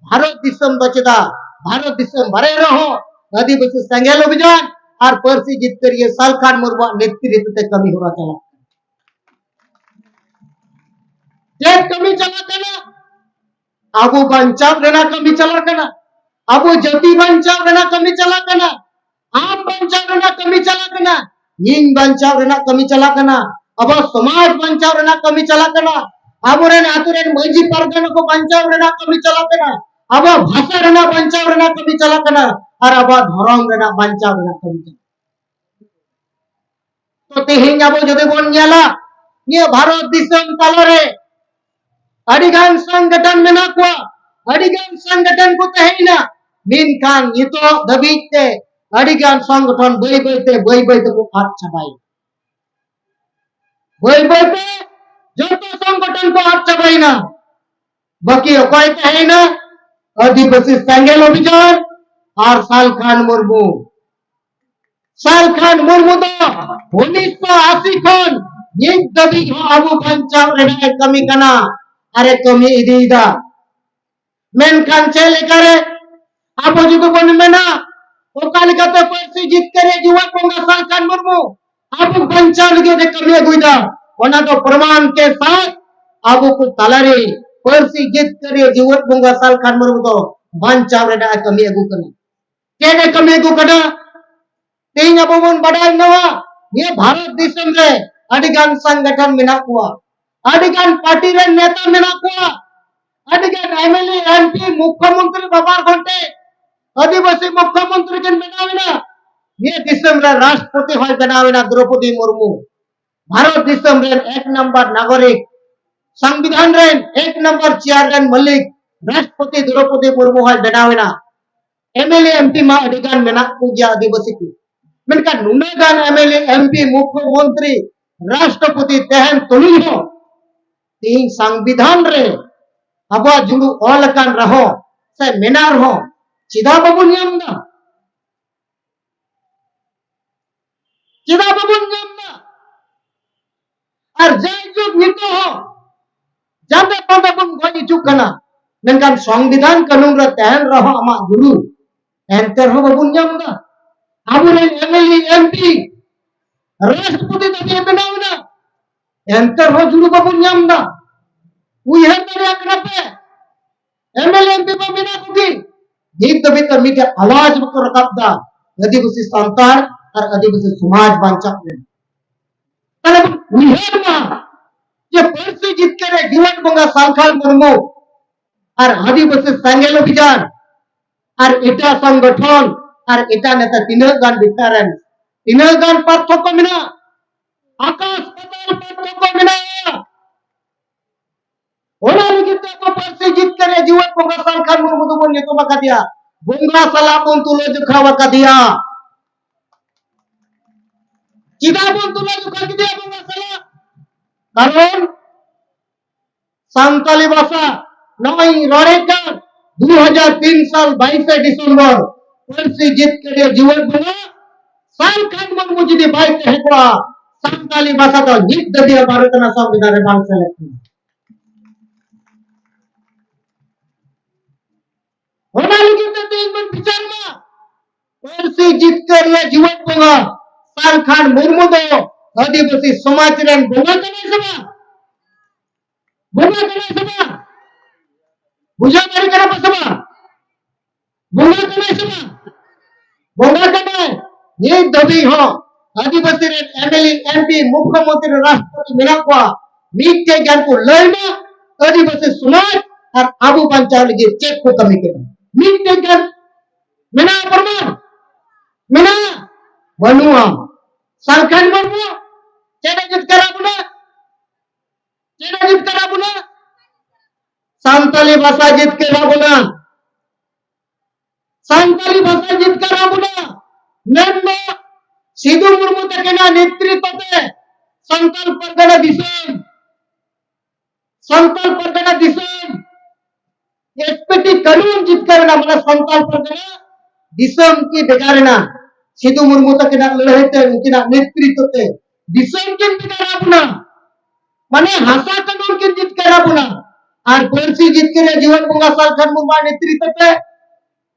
ᱵᱷᱟᱨᱚᱛ ᱫᱤᱥᱚᱢ ᱫᱚ ᱪᱮᱫᱟᱜ ᱵᱷᱟᱨᱚᱛ ᱫᱤᱥᱚᱢ ᱵᱟᱨᱦᱮ ᱨᱮᱦᱚᱸ ᱟᱹᱫᱤᱵᱟᱹᱥᱤ ᱥᱮᱸᱜᱮᱞ ᱚᱵᱷᱤᱡᱟᱱ ᱟᱨ ᱯᱟᱹᱨᱥᱤ ᱡᱤᱛᱠᱟᱹᱨᱤᱭᱟᱹ ᱥᱟᱞᱠᱷᱟᱱ ᱢᱩᱨᱢᱩᱣᱟᱜ ᱱᱮᱛᱨᱤᱛᱵ ᱛᱮ ᱠᱟᱹᱢᱤ ᱦᱚᱨᱟ ᱪᱟᱞᱟᱜ ᱠᱟᱱᱟ᱾ ᱪᱮᱫ ᱠᱟᱹᱢᱤ ᱪᱟᱞᱟᱜ ᱠᱟᱱᱟ? ᱟᱵᱚ ᱵᱟᱧᱪᱟᱣ ᱨᱮᱱᱟᱜ ᱠᱟᱹᱢᱤ ᱪᱟᱞᱟᱜ ᱠᱟᱱᱟ᱾ ᱟᱵᱚ ᱡᱟᱹᱛᱤ ᱵᱟᱧᱪᱟᱣ ᱨᱮᱱᱟᱜ ᱠᱟᱹᱢᱤ ᱪᱟᱞᱟᱜ ᱠᱟᱱᱟ᱾ ᱟᱢ ᱵᱟᱧᱪᱟᱣ ᱨᱮᱱᱟᱜ ᱠᱟᱹᱢᱤ ᱪᱟᱞᱟᱜ ᱠᱟᱱᱟ᱾ ᱤᱧ ᱵᱟᱧᱪᱟᱣ ᱨᱮᱱᱟᱜ ᱠᱟᱹᱢᱤ ᱪᱟᱞᱟᱜ ᱠᱟᱱᱟ᱾ ᱟᱵᱚ ᱥᱚᱢᱟᱡᱽ ᱵᱟᱧᱪᱟᱣ ᱨᱮᱱᱟᱜ ᱠᱟᱹᱢᱤ ᱪᱟᱞᱟᱜ ᱠᱟᱱᱟ᱾ ᱟᱵᱚᱨᱮᱱ ᱟᱛᱳ ᱨᱮᱱ ᱢᱟᱹᱡᱷᱤ ᱯᱟᱨᱜᱟᱱᱟ ᱠᱚ ᱵᱟᱧᱪᱟᱣ ᱨᱮᱱᱟᱜ ᱠᱟᱹᱢᱤ ᱪᱟᱞᱟᱜ ᱠᱟᱱᱟ᱾ ᱟᱵᱚᱣᱟᱜ ᱵᱷᱟᱥᱟ ᱨᱮᱱᱟᱜ ᱵᱟᱧᱪᱟᱣ ᱨᱮᱱᱟᱜ ᱠᱟᱹᱢᱤ ᱪᱟᱞᱟᱜ ᱠᱟᱱᱟ᱾ ᱟᱨ ᱟᱵᱚᱣᱟᱜ ᱫᱷᱚᱨᱚᱢ ᱨᱮᱱᱟᱜ ᱵᱟᱧᱪᱟᱣ ᱨᱮᱱᱟᱜ ᱠᱟᱹᱢᱤ ᱪᱟᱞᱟᱜ ᱠᱟᱱᱟ᱾ ᱛᱚ ᱛᱮᱦᱮᱧ ᱟᱵᱚ ᱡᱩᱫᱤ ᱵᱚᱱ ᱧᱮᱞᱟ, ᱱᱤᱭᱟᱹ ᱵᱷᱟᱨᱚᱛ ᱫᱤᱥᱚᱢ ᱛᱟᱞᱟᱨᱮ ᱟᱹᱰᱤ ᱜᱟᱱ ᱥᱚᱝᱜᱚᱴᱷᱚᱱ ᱢᱮᱱᱟᱜ ᱠᱚᱣᱟ, ᱟᱹᱰᱤ ᱜᱟᱱ ᱥᱚᱝᱜᱚᱴᱷᱚᱱ ᱠᱚ ᱛᱟᱦᱮᱸᱭᱮᱱᱟ, ᱢᱮᱱᱠᱷᱟᱱ ᱱᱤᱛᱚᱜ ᱫᱷᱟᱹᱵᱤᱡ ᱛᱮ ᱟᱹᱰᱤ ᱜᱟᱱ ᱥᱚᱝᱜᱚᱴᱷᱚᱱ ᱵᱟᱹᱭ ᱵᱟᱹᱭ ᱛᱮ ᱵᱟᱹᱭ ᱵᱟᱹᱭ ᱛᱮᱠᱚ ᱟᱫ ᱪᱟᱵᱟᱭᱮᱱᱟ᱾ ᱵᱟᱹᱭ ᱵᱟᱹᱭ ᱛᱮ ᱡᱚᱛᱚ ᱥᱚᱝᱜᱚᱴᱷᱚᱱ ᱠᱚ ᱟᱫ ᱪᱟᱵᱟᱭᱮᱱᱟ᱾ ᱵᱟᱹᱠᱤ ᱚᱠᱚᱭ ᱛᱟᱦᱮᱸᱭᱮᱱᱟ? ᱟᱹᱫᱤᱵᱟᱹᱥᱤ ᱥᱮᱸᱜᱮᱞ ᱚᱵᱷᱤᱡᱟᱱ ᱟᱨ ᱥᱟᱞᱠᱷᱟᱱ ᱢᱩᱨᱢᱩ᱾ ᱥᱟᱞᱠᱷᱟᱱ ᱢᱩᱨᱢᱩ ᱫᱚ ᱩᱱᱤᱥᱥᱚ ᱟᱥᱤ ᱠᱷᱚᱱ ᱱᱤᱛ ᱫᱷᱟᱹᱵᱤᱡ ᱦᱚᱸ ᱟᱵᱚ ᱵᱟᱧᱪᱟᱣ ᱨᱮᱱᱟᱜ ᱮ ᱠᱟᱹᱢᱤ ᱠᱟᱱᱟ ᱟᱨ ᱮ ᱠᱟᱹᱢᱤ ᱤᱫᱤᱭᱮᱫᱟ᱾ ᱢᱮᱱᱠᱷᱟᱱ ᱪᱮᱫ ᱞᱮᱠᱟᱨᱮ ᱟᱵᱚ ᱡᱩᱫᱤ ᱵᱚᱱ ᱢᱮᱱᱟ, ᱚᱠᱟ ᱞᱮᱠᱟᱛᱮ ᱯᱟᱹᱨᱥᱤ ᱡᱤᱛᱠᱟᱹᱨᱤᱭᱟᱹ ᱡᱤᱣᱮᱫ ᱵᱚᱸᱜᱟ ᱥᱟᱞᱠᱷᱟᱱ ᱢᱩᱨᱢᱩ ᱟᱵᱚ ᱵᱟᱧᱪᱟᱣ ᱞᱟᱹᱜᱤᱫ ᱮ ᱠᱟᱹᱢᱤ ᱟᱹᱜᱩᱭᱮᱫᱟ, ᱚᱱᱟ ᱫᱚ ᱯᱨᱚᱢᱟᱱ ᱠᱮ ᱥᱟᱛ ᱟᱵᱚ ᱠᱚ ᱛᱟᱞᱟᱨᱮ ᱯᱟᱹᱨᱥᱤ ᱡᱤᱛᱠᱟᱹᱨᱤᱭᱟᱹ ᱡᱤᱣᱮᱫ ᱵᱚᱸᱜᱟ ᱥᱟᱞᱠᱷᱟᱱ ᱢᱩᱨᱢᱩ ᱫᱚ ᱵᱟᱧᱪᱟᱣ ᱨᱮᱱᱟᱜ ᱮ ᱠᱟᱹᱢᱤ ᱟᱹᱜᱩ ᱠᱟᱱᱟ᱾ ᱪᱮᱫ ᱮ ᱠᱟᱹᱢᱤ ᱟᱹᱜᱩ ᱠᱟᱱᱟ? ᱛᱮᱦᱮᱧ ᱟᱵᱚ ᱵᱚᱱ ᱵᱟᱰᱟᱭ ᱧᱟᱢᱟ, ᱱᱤᱭᱟᱹ ᱵᱷᱟᱨᱚᱛ ᱫᱤᱥᱚᱢ ᱨᱮ ᱟᱹᱰᱤ ᱜᱟᱱ ᱥᱚᱝᱜᱚᱴᱷᱚᱱ ᱢᱮᱱᱟᱜ ᱠᱚᱣᱟ, ᱟᱹᱰᱤ ᱜᱟᱱ ᱯᱟᱨᱴᱤ ᱨᱮᱱ ᱱᱮᱛᱟ ᱢᱮᱱᱟᱜ ᱠᱚᱣᱟ, ᱟᱹᱰᱤ ᱜᱟᱱ M L A, M P, ᱢᱩᱠᱷᱭᱚᱢᱚᱱᱛᱨᱤ ᱵᱟᱵᱟᱨ ᱜᱷᱚᱱᱴᱮ, ᱟᱹᱫᱤᱵᱟᱹᱥᱤ ᱢᱩᱠᱷᱭᱚᱢᱚᱱᱛᱨᱤ ᱠᱤᱱ ᱵᱮᱱᱟᱣ ᱮᱱᱟ᱾ ᱱᱤᱭᱟᱹ ᱫᱤᱥᱚᱢ ᱨᱮ ᱨᱟᱥᱴᱨᱚᱯᱚᱛᱤ ᱦᱚᱸᱭ ᱵᱮᱱᱟᱣ ᱮᱱᱟ ᱫᱨᱚᱯᱚᱫᱤ ᱢᱩᱨᱢᱩ, ᱵᱷᱟᱨᱚᱛ ᱫᱤᱥᱚᱢ ᱨᱮᱱ ᱮᱠ ᱱᱟᱢᱵᱟᱨ ᱱᱟᱜᱚᱨᱤᱠ, ᱥᱚᱝᱵᱤᱫᱷᱟᱱ ᱨᱮᱱ ᱮᱠ ᱱᱟᱢᱵᱟᱨ ᱪᱮᱭᱟᱨ ᱨᱮᱱ ᱢᱟᱹᱞᱤᱠ ᱨᱟᱥᱴᱨᱚᱯᱚᱛᱤ ᱫᱨᱚᱯᱚᱫᱤ ᱢᱩᱨᱢᱩ ᱦᱚᱸᱭ ᱵᱮᱱᱟᱣ ᱮᱱᱟ᱾ M L A, M P ᱢᱟ ᱟᱹᱰᱤ ᱜᱟᱱ ᱢᱮᱱᱟᱜ ᱠᱚᱜᱮᱭᱟ ᱟᱹᱫᱤᱵᱟᱹᱥᱤ ᱠᱚ, ᱢᱮᱱᱠᱷᱟᱱ ᱱᱩᱱᱟᱹᱜ ᱜᱟᱱ ᱮᱢᱮᱞᱮ, ᱮᱢᱯᱤ, ᱢᱩᱠᱷᱭᱚᱢᱚᱱᱛᱨᱤ, ᱨᱟᱥᱴᱨᱚᱯᱚᱛᱤ ᱛᱟᱦᱮᱱ ᱛᱩᱞᱩᱡ ᱦᱚᱸ ᱛᱮᱦᱮᱧ ᱥᱚᱝᱵᱤᱫᱷᱟᱱ ᱨᱮ ᱟᱵᱚᱣᱟᱜ ᱡᱩᱲᱩ ᱚᱞ ᱟᱠᱟᱱ ᱨᱮᱦᱚᱸ ᱥᱮ ᱢᱮᱱᱟᱜ ᱨᱮᱦᱚᱸ ᱪᱮᱫᱟᱜ ᱵᱟᱵᱚᱱ ᱧᱟᱢ ᱮᱫᱟ? ᱪᱮᱫᱟᱜ ᱵᱟᱵᱚᱱ ᱧᱟᱢ ᱮᱫᱟ? ᱟᱨ ᱡᱟᱭᱡᱩᱜᱽ ᱱᱤᱛᱚᱜ ᱦᱚᱸ ᱡᱟᱸᱫᱮ ᱯᱟᱸᱫᱮ ᱵᱚᱱ ᱜᱚᱡ ᱦᱚᱪᱚᱜ ᱠᱟᱱᱟ, ᱢᱮᱱᱠᱷᱟᱱ ᱥᱚᱝᱵᱤᱫᱷᱟᱱ ᱠᱟᱹᱱᱩᱱ ᱨᱮ ᱛᱟᱦᱮᱱ ᱨᱮᱦᱚᱸ ᱟᱢᱟᱜ ᱡᱩᱲᱩ, ᱮᱱᱛᱮ ᱨᱮᱦᱚᱸ ᱵᱟᱵᱚᱱ ᱧᱟᱢ ᱮᱫᱟ᱾ ᱟᱵᱚᱨᱮᱱ ᱮᱢᱮᱞᱮ, ᱮᱢᱯᱤ, ᱨᱟᱥᱴᱨᱚᱯᱚᱛᱤ ᱫᱷᱟᱹᱵᱤᱡ ᱮ ᱵᱮᱱᱟᱣ ᱮᱱᱟ, ᱮᱱᱛᱮ ᱨᱮᱦᱚᱸ ᱡᱩᱲᱩ ᱵᱟᱵᱚᱱ ᱧᱟᱢ ᱮᱫᱟ᱾ ᱩᱭᱦᱟᱹᱨ ᱫᱟᱲᱮᱭᱟᱜ ᱠᱟᱱᱟ ᱯᱮ, ᱮᱢᱮᱞᱮ, ᱮᱢᱯᱤ ᱢᱟ ᱢᱮᱱᱟᱜ ᱠᱚᱜᱮ, ᱱᱤᱛ ᱫᱷᱟᱹᱵᱤᱡ ᱛᱮ ᱢᱤᱫᱴᱮᱡ ᱟᱣᱟᱡ ᱵᱟᱠᱚ ᱨᱟᱠᱟᱵ ᱮᱫᱟ ᱟᱹᱫᱤᱵᱟᱹᱥᱤ ᱥᱟᱱᱛᱟᱲ ᱟᱨ ᱟᱹᱫᱤᱵᱟᱹᱥᱤ ᱥᱚᱢᱟᱡᱽ ᱵᱟᱧᱪᱟᱣ ᱨᱮ᱾ ᱛᱟᱦᱞᱮ ᱵᱚᱱ ᱩᱭᱦᱟᱹᱨ ᱢᱟ ᱡᱮ ᱯᱟᱹᱨᱥᱤ ᱡᱤᱛᱠᱟᱹᱨ ᱨᱮ ᱡᱤᱣᱮᱫ ᱵᱚᱸᱜᱟ ᱥᱟᱞᱠᱷᱟᱱ ᱢᱩᱨᱢᱩ ᱟᱨ ᱟᱹᱫᱤᱵᱟᱹᱥᱤ ᱥᱮᱸᱜᱮᱞ ᱚᱵᱷᱤᱡᱟᱱ ᱟᱨ ᱮᱴᱟᱜ ᱥᱚᱝᱜᱚᱴᱷᱚᱱ ᱟᱨ ᱮᱴᱟᱜ ᱱᱮᱛᱟ ᱛᱤᱱᱟᱹᱜ ᱜᱟᱱ ᱰᱤᱯᱷᱟᱨᱮᱱᱥ, ᱛᱤᱱᱟᱹᱜ ᱜᱟᱱ ᱯᱟᱨᱛᱷᱚᱠᱠᱚ ᱢᱮᱱᱟᱜᱼᱟ, ᱟᱠᱟᱥ ᱯᱟᱛᱟᱞ ᱯᱟᱨᱛᱷᱚᱠᱠᱚ ᱢᱮᱱᱟᱜᱼᱟ᱾ ᱚᱱᱟ ᱞᱟᱹᱜᱤᱫ ᱛᱮ ᱟᱵᱚ ᱯᱟᱹᱨᱥᱤ ᱡᱤᱛᱠᱟᱹᱨ ᱨᱮ ᱡᱤᱣᱮᱫ ᱵᱚᱸᱜᱟ ᱥᱟᱞᱠᱷᱟᱱ ᱢᱩᱨᱢᱩ ᱫᱚᱵᱚᱱ ᱧᱩᱛᱩᱢ ᱟᱠᱟᱫᱮᱭᱟ, ᱵᱚᱸᱜᱟ ᱥᱟᱞᱟᱜ ᱵᱚᱱ ᱛᱩᱞᱟᱹ ᱡᱚᱠᱷᱟ ᱟᱠᱟᱫᱮᱭᱟ᱾ ᱪᱮᱫᱟᱜ ᱵᱚᱱ ᱛᱩᱞᱟᱹ ᱡᱚᱠᱷᱟ ᱠᱮᱫᱮᱭᱟ ᱵᱚᱸᱜᱟ ᱥᱟᱞᱟᱜ? ᱠᱟᱨᱚᱱ ᱥᱟᱱᱛᱟᱞᱤ ᱵᱷᱟᱥᱟ ᱱᱚᱜᱼᱚᱭ ᱨᱚᱲᱮᱫ ᱠᱟᱱ ᱫᱩ ᱦᱟᱡᱟᱨ ᱛᱤᱱ ᱥᱟᱞ ᱵᱟᱭᱤᱥᱮ ᱰᱤᱥᱮᱢᱵᱚᱨ ᱯᱟᱹᱨᱥᱤ ᱡᱤᱛᱠᱟᱹᱨᱤᱭᱟᱹ ᱡᱤᱣᱮᱫ ᱵᱚᱸᱜᱟ ᱥᱟᱞᱠᱷᱟᱱ ᱢᱩᱨᱢᱩ ᱡᱩᱫᱤ ᱵᱟᱭ ᱛᱟᱦᱮᱸ ᱠᱚᱜᱼᱟ, ᱥᱟᱱᱛᱟᱞᱤ ᱵᱷᱟᱥᱟ ᱫᱚ ᱱᱤᱛ ᱫᱷᱟᱹᱵᱤᱡ ᱵᱷᱟᱨᱚᱛ ᱨᱮᱱᱟᱜ ᱥᱚᱝᱵᱤᱫᱷᱟᱱ ᱨᱮ ᱵᱟᱝ ᱥᱮᱞᱮᱫ ᱠᱟᱱᱟ᱾ ᱚᱱᱟ ᱞᱟᱹᱜᱤᱫ ᱛᱮ ᱛᱮᱦᱮᱧ ᱵᱚᱱ ᱵᱤᱪᱟᱹᱨ ᱢᱟ, ᱯᱟᱹᱨᱥᱤ ᱡᱤᱛᱠᱟᱹᱨᱤᱭᱟᱹ ᱡᱤᱣᱮᱫ ᱵᱚᱸᱜᱟ ᱥᱟᱞᱠᱷᱟᱱ ᱢᱩᱨᱢᱩ ᱫᱚ ᱟᱹᱫᱤᱵᱟᱹᱥᱤ ᱥᱚᱢᱟᱡᱽ ᱨᱮᱱ ᱵᱚᱸᱜᱟ ᱠᱟᱱᱟᱭ ᱥᱮ ᱵᱟᱝ? ᱵᱚᱸᱜᱟ ᱠᱟᱱᱟᱭ ᱥᱮ ᱵᱟᱝ? ᱵᱩᱡᱷᱟᱹᱣ ᱫᱟᱲᱮ ᱠᱟᱱᱟ ᱯᱮ ᱥᱮ ᱵᱟᱝ? ᱵᱚᱸᱜᱟ ᱠᱟᱱᱟᱭ ᱥᱮ ᱵᱟᱝ? ᱵᱚᱸᱜᱟ ᱠᱟᱱᱟᱭ᱾ ᱱᱤᱛ ᱫᱷᱟᱹᱵᱤᱡ ᱦᱚᱸ ᱟᱹᱫᱤᱵᱟᱹᱥᱤ ᱨᱮᱱ ᱮᱢᱮᱞᱮ, ᱮᱢᱯᱤ, ᱢᱩᱠᱷᱭᱚᱢᱚᱱᱛᱨᱤ, ᱨᱟᱥᱴᱨᱚᱯᱚᱛᱤ ᱢᱮᱱᱟᱜ ᱠᱚᱣᱟ᱾ ᱢᱤᱫᱴᱮᱡ ᱜᱟᱱ ᱠᱚ ᱞᱟᱹᱭ ᱢᱟ, ᱟᱹᱫᱤᱵᱟᱹᱥᱤ ᱥᱚᱢᱟᱡᱽ ᱟᱨ ᱟᱵᱚ ᱵᱟᱧᱪᱟᱣ ᱞᱟᱹᱜᱤᱫ ᱪᱮᱫ ᱠᱚ ᱠᱟᱹᱢᱤ ᱠᱟᱱᱟ? ᱢᱤᱫᱴᱮᱡ ᱜᱟᱱ ᱢᱮᱱᱟᱜᱼᱟ ᱯᱨᱚᱢᱟᱱ? ᱢᱮᱱᱟᱜᱼᱟ? ᱵᱟᱹᱱᱩᱜᱼᱟ᱾ ᱥᱟᱞᱠᱷᱟᱱ ᱢᱩᱨᱢᱩ ᱪᱮᱫ ᱮ ᱡᱤᱛᱠᱟᱹᱨ ᱟᱵᱚᱱᱟ? ᱪᱮᱫ ᱮ ᱡᱤᱛᱠᱟᱹᱨ ᱟᱵᱚᱱᱟ? ᱥᱟᱱᱛᱟᱞᱤ ᱵᱷᱟᱥᱟ ᱡᱤᱛᱠᱟᱹᱨ ᱟᱵᱚᱱᱟ᱾ ᱥᱟᱱᱛᱟᱞᱤ ᱵᱷᱟᱥᱟ ᱡᱤᱛᱠᱟᱹᱨ ᱟᱵᱚᱱᱟ᱾ ᱢᱮᱱᱫᱚ ᱥᱤᱫᱩ ᱢᱩᱨᱢᱩ ᱛᱟᱹᱠᱤᱱᱟᱜ ᱱᱮᱛᱨᱤᱛᱵ ᱛᱮ ᱥᱟᱱᱛᱟᱞ ᱯᱟᱨᱜᱟᱱᱟ ᱫᱤᱥᱚᱢ, ᱥᱟᱱᱛᱟᱞ ᱯᱟᱨᱜᱟᱱᱟ ᱫᱤᱥᱚᱢ ᱮᱥᱯᱤᱴᱤ ᱠᱟᱹᱱᱩᱱ ᱡᱤᱛᱠᱟᱹᱨ ᱮᱱᱟ, ᱢᱟᱱᱮ ᱥᱟᱱᱛᱟᱞ ᱯᱟᱨᱜᱟᱱᱟ ᱫᱤᱥᱚᱢ ᱠᱤ ᱵᱷᱮᱜᱟᱨ ᱮᱱᱟ᱾ ᱥᱤᱫᱩ ᱢᱩᱨᱢᱩ ᱛᱟᱹᱠᱤᱱᱟᱜ ᱞᱟᱹᱲᱦᱟᱹᱭ ᱛᱮ, ᱩᱱᱠᱤᱱᱟᱜ ᱱᱮᱛᱨᱤᱛᱵ ᱛᱮ ᱫᱤᱥᱚᱢ ᱠᱤᱱ ᱵᱷᱮᱜᱟᱨ ᱟᱵᱚᱱᱟ, ᱢᱟᱱᱮ ᱦᱟᱥᱟ ᱠᱟᱹᱱᱩᱱ ᱠᱤᱱ ᱡᱤᱛᱠᱟᱹᱨ ᱟᱵᱚᱱᱟ᱾ ᱟᱨ ᱯᱟᱹᱨᱥᱤ ᱡᱤᱛᱠᱟᱹᱨᱤᱭᱟᱹ ᱡᱤᱣᱮᱫ ᱵᱚᱸᱜᱟ ᱥᱟᱞᱠᱷᱟᱱ ᱢᱩᱨᱢᱩᱣᱟᱜ ᱱᱮᱛᱨᱤᱛᱵ ᱛᱮ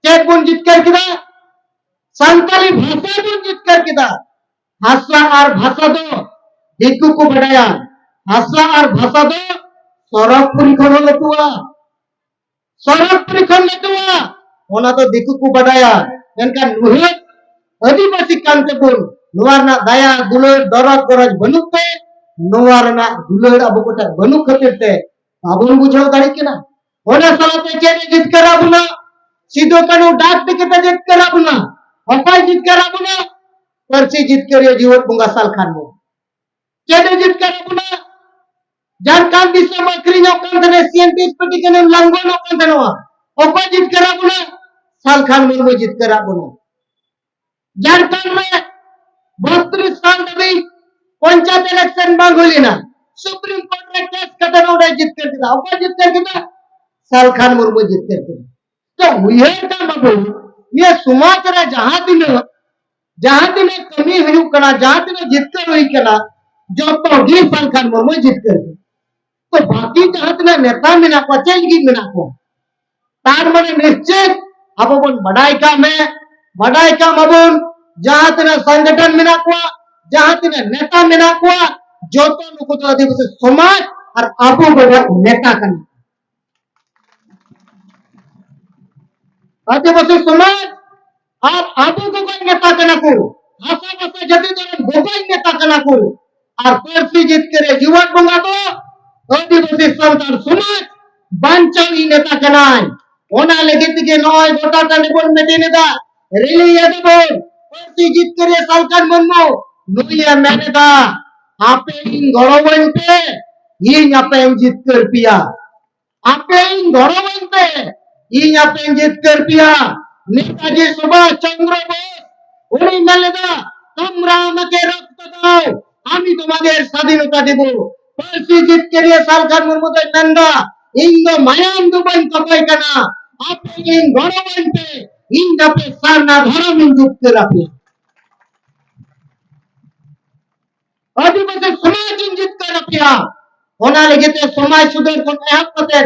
ᱪᱮᱫ ᱵᱚᱱ ᱡᱤᱛᱠᱟᱹᱨ ᱠᱮᱫᱟ? ᱥᱟᱱᱛᱟᱞᱤ ᱵᱷᱟᱥᱟ ᱵᱚᱱ ᱡᱤᱛᱠᱟᱹᱨ ᱠᱮᱫᱟ᱾ ᱦᱟᱥᱟ ᱟᱨ ᱵᱷᱟᱥᱟ ᱫᱚ ᱫᱤᱠᱩ ᱠᱚ ᱵᱟᱰᱟᱭᱟ᱾ ᱦᱟᱥᱟ ᱟᱨ ᱵᱷᱟᱥᱟ ᱫᱚ ᱥᱚᱨᱚᱜᱽᱯᱩᱨᱤ ᱠᱷᱚᱱ ᱦᱚᱸ ᱞᱟᱹᱴᱩᱣᱟ, ᱥᱚᱨᱚᱜᱽᱯᱩᱨᱤ ᱠᱷᱚᱱ ᱞᱟᱹᱴᱩᱣᱟ, ᱚᱱᱟ ᱫᱚ ᱫᱤᱠᱩ ᱠᱚ ᱵᱟᱰᱟᱭᱟ᱾ ᱢᱮᱱᱠᱷᱟᱱ ᱱᱩᱭ ᱟᱹᱫᱤᱵᱟᱹᱥᱤ ᱠᱟᱱ ᱛᱮᱵᱚᱱ ᱱᱚᱣᱟ ᱨᱮᱱᱟᱜ ᱫᱟᱭᱟ ᱫᱩᱞᱟᱹᱲ ᱫᱚᱨᱚᱫ ᱜᱚᱨᱚᱡᱽ ᱵᱟᱹᱱᱩᱜ ᱛᱮ, ᱱᱚᱣᱟ ᱨᱮᱱᱟᱜ ᱫᱩᱞᱟᱹᱲ ᱟᱵᱚ ᱠᱚᱴᱷᱮᱱ ᱵᱟᱹᱱᱩᱜ ᱠᱷᱟᱹᱛᱤᱨ ᱛᱮ ᱵᱟᱵᱚᱱ ᱵᱩᱡᱷᱟᱹᱣ ᱫᱟᱲᱮᱭᱟᱜ ᱠᱟᱱᱟ᱾ ᱚᱱᱟ ᱥᱟᱞᱟᱛᱮ ᱪᱮᱫ ᱮ ᱡᱤᱛᱠᱟᱹᱨ ᱟᱵᱚᱱᱟ? ᱥᱤᱫᱩ ᱠᱟᱹᱱᱦᱩ ᱰᱟᱠ ᱴᱤᱠᱤᱴ ᱮ ᱡᱤᱛᱠᱟᱹᱨ ᱟᱵᱚᱱᱟ᱾ ᱚᱠᱚᱭ ᱡᱤᱛᱠᱟᱹᱨ ᱟᱵᱚᱱᱟ? ᱯᱟᱹᱨᱥᱤ ᱡᱤᱛᱠᱟᱹᱨᱤᱭᱟᱹ ᱡᱤᱣᱮᱫ ᱵᱚᱸᱜᱟ ᱥᱟᱞᱠᱷᱟᱱ ᱢᱩᱨᱢᱩ᱾ ᱪᱮᱫ ᱮ ᱡᱤᱛᱠᱟᱹᱨ ᱟᱵᱚᱱᱟ? ᱡᱷᱟᱲᱠᱷᱚᱸᱰ ᱫᱤᱥᱚᱢ ᱟᱹᱠᱷᱨᱤᱧᱚᱜ ᱠᱟᱱ ᱛᱟᱦᱮᱱᱟ, ᱥᱤ N T S P T ᱠᱟᱹᱱᱩᱱ ᱞᱟᱝᱜᱚᱱᱚᱜ ᱠᱟᱱ ᱛᱟᱦᱮᱱᱟ᱾ ᱚᱠᱚᱭ ᱡᱤᱛᱠᱟᱹᱨ ᱟᱵᱚᱱᱟ? ᱥᱟᱞᱠᱷᱟᱱ ᱢᱩᱨᱢᱩ ᱡᱤᱛᱠᱟᱹᱨ ᱟᱵᱚᱱᱟ᱾ ᱡᱷᱟᱲᱠᱷᱚᱸᱰ ᱨᱮ ᱵᱚᱛᱨᱤᱥ ᱥᱟᱞ ᱫᱷᱟᱹᱵᱤᱡ ᱯᱚᱧᱪᱟᱭᱮᱛ ᱤᱞᱮᱠᱥᱚᱱ ᱵᱟᱝ ᱦᱩᱭ ᱞᱮᱱᱟ, ᱥᱩᱯᱨᱤᱢ ᱠᱳᱨᱴ ᱨᱮ ᱠᱮᱥ ᱠᱟᱛᱮ ᱱᱚᱰᱮ ᱡᱤᱛᱠᱟᱹᱨ ᱠᱮᱫᱟ᱾ ᱚᱠᱚᱭ ᱡᱤᱛᱠᱟᱹᱨ ᱠᱮᱫᱟ? ᱥᱟᱞᱠᱷᱟᱱ ᱢᱩᱨᱢᱩ ᱡᱤᱛᱠᱟᱹᱨ ᱠᱮᱫᱟ᱾ ᱛᱚ ᱩᱭᱦᱟᱹᱨ ᱠᱟᱜ ᱢᱟᱵᱚᱱ, ᱱᱤᱭᱟᱹ ᱥᱚᱢᱟᱡᱽ ᱨᱮ ᱡᱟᱦᱟᱸ ᱛᱤᱱᱟᱹᱜ, ᱡᱟᱦᱟᱸ ᱛᱤᱱᱟᱹᱜ ᱠᱟᱹᱢᱤ ᱦᱩᱭᱩᱜ ᱠᱟᱱᱟ, ᱡᱟᱦᱟᱸ ᱛᱤᱱᱟᱹᱜ ᱡᱤᱛᱠᱟᱹᱨ ᱦᱩᱭ ᱠᱟᱱᱟ, ᱡᱚᱛᱚ ᱜᱮ ᱥᱟᱞᱠᱷᱟᱱ ᱢᱩᱨᱢᱩ ᱡᱤᱛᱠᱟᱹᱨ ᱠᱮᱫᱟ᱾ ᱛᱚ ᱵᱟᱹᱠᱤ ᱡᱟᱦᱟᱸ ᱛᱤᱱᱟᱹᱜ ᱱᱮᱛᱟ ᱢᱮᱱᱟᱜ ᱠᱚᱣᱟ, ᱪᱮᱫ ᱞᱟᱹᱜᱤᱫ ᱢᱮᱱᱟᱜ ᱠᱚᱣᱟ? ᱛᱟᱨ ᱢᱟᱱᱮ ᱱᱤᱥᱪᱤᱛ ᱟᱵᱚ ᱵᱚᱱ ᱵᱟᱰᱟᱭ ᱠᱟᱜ ᱢᱮ, ᱵᱟᱰᱟᱭ ᱠᱟᱜ ᱢᱟᱵᱚᱱ, ᱡᱟᱦᱟᱸ ᱛᱤᱱᱟᱹᱜ ᱥᱚᱝᱜᱚᱴᱷᱚᱱ ᱢᱮᱱᱟᱜ ᱠᱚᱣᱟ, ᱡᱟᱦᱟᱸ ᱛᱤᱱᱟᱹᱜ ᱱᱮᱛᱟ ᱢᱮᱱᱟᱜ ᱠᱚᱣᱟ, ᱡᱚᱛᱚ ᱱᱩᱠᱩ ᱫᱚ ᱟᱹᱫᱤᱵᱟᱹᱥᱤ ᱥᱚᱢᱟᱡᱽ ᱟᱨ ᱟᱵᱚ ᱵᱟᱵᱚ ᱱᱮᱛᱟ ᱠᱟᱱᱟ᱾ ᱟᱹᱫᱤᱵᱟᱹᱥᱤ ᱥᱚᱢᱟᱡᱽ ᱟᱨ ᱟᱵᱚ ᱠᱚ ᱜᱚᱡ ᱱᱮᱛᱟ ᱠᱟᱱᱟ ᱠᱚ, ᱦᱟᱥᱟ ᱵᱷᱟᱥᱟ ᱡᱟᱹᱛᱤ ᱫᱷᱚᱨᱚᱢ ᱜᱚᱜᱚᱡ ᱱᱮᱛᱟ ᱠᱟᱱᱟ ᱠᱚ, ᱟᱨ ᱯᱟᱹᱨᱥᱤ ᱡᱤᱛᱠᱟᱹᱨᱤᱭᱟᱹ ᱡᱤᱣᱮᱫ ᱵᱚᱸᱜᱟ ᱫᱚ ᱟᱹᱫᱤᱵᱟᱹᱥᱤ ᱥᱟᱱᱛᱟᱲ ᱥᱚᱢᱟᱡᱽ ᱵᱟᱧᱪᱟᱣᱤᱡ ᱱᱮᱛᱟ ᱠᱟᱱᱟᱭ᱾ ᱚᱱᱟ ᱞᱟᱹᱜᱤᱫ ᱛᱮᱜᱮ ᱱᱚᱜᱼᱚᱭ ᱜᱚᱴᱟ ᱴᱟᱺᱰᱤ ᱵᱚᱱ ᱢᱤᱴᱤᱝ ᱮᱫᱟ, ᱨᱮᱞᱤ ᱮᱫᱟ ᱵᱚᱱ᱾ ᱯᱟᱹᱨᱥᱤ ᱡᱤᱛᱠᱟᱹᱨᱤᱭᱟᱹ ᱥᱟᱞᱠᱷᱟᱱ ᱢᱩᱨᱢᱩ ᱱᱩᱭᱮ ᱢᱮᱱ ᱮᱫᱟ, ᱟᱯᱮ ᱤᱧ ᱜᱚᱲᱚᱣᱟᱹᱧ ᱯᱮ, ᱤᱧ ᱟᱯᱮᱧ ᱡᱤᱛᱠᱟᱹᱨ ᱯᱮᱭᱟ᱾ ᱟᱯᱮ ᱤᱧ ᱜᱚᱲᱚᱣᱟᱹᱧ ᱯᱮ, ᱤᱧ ᱟᱯᱮᱧ ᱡᱤᱛᱠᱟᱹᱨ ᱯᱮᱭᱟ᱾ ᱱᱮᱛᱟᱡᱤ ᱥᱩᱵᱷᱟᱥ ᱪᱚᱱᱫᱨᱚ ᱵᱳᱥ ᱩᱱᱤ ᱢᱮᱱ ᱞᱮᱫᱟ, তোমরা আমাকে রক্ত দাও, আমি তোমাদের স্বাধীনতা দেব। ᱯᱟᱹᱨᱥᱤ ᱡᱤᱛᱠᱟᱹᱨᱤᱭᱟᱹ ᱥᱟᱞᱠᱷᱟᱱ ᱢᱩᱨᱢᱩ ᱫᱚᱭ ᱢᱮᱱᱫᱟ, ᱤᱧ ᱫᱚ ᱢᱟᱭᱟᱢ ᱫᱚ ᱵᱟᱹᱧ ᱠᱚᱠᱚᱭ ᱠᱟᱱᱟ, ᱟᱯᱮ ᱤᱧ ᱜᱚᱲᱚᱣᱟᱹᱧ ᱯᱮ, ᱤᱧ ᱫᱚ ᱟᱯᱮ ᱥᱟᱨᱱᱟ ᱫᱷᱚᱨᱚᱢ ᱤᱧ ᱡᱤᱛᱠᱟᱹᱨ ᱟᱯᱮᱭᱟ᱾ ᱟᱹᱫᱤᱵᱟᱹᱥᱤ ᱥᱚᱢᱟᱡᱽ ᱤᱧ ᱡᱤᱛᱠᱟᱹᱨ ᱟᱯᱮᱭᱟ᱾ ᱚᱱᱟ ᱞᱟᱹᱜᱤᱫ ᱛᱮ ᱥᱚᱢᱟᱡᱽ ᱥᱩᱫᱷᱟᱹᱨ ᱠᱷᱚᱱ ᱮᱦᱚᱵ ᱠᱟᱛᱮ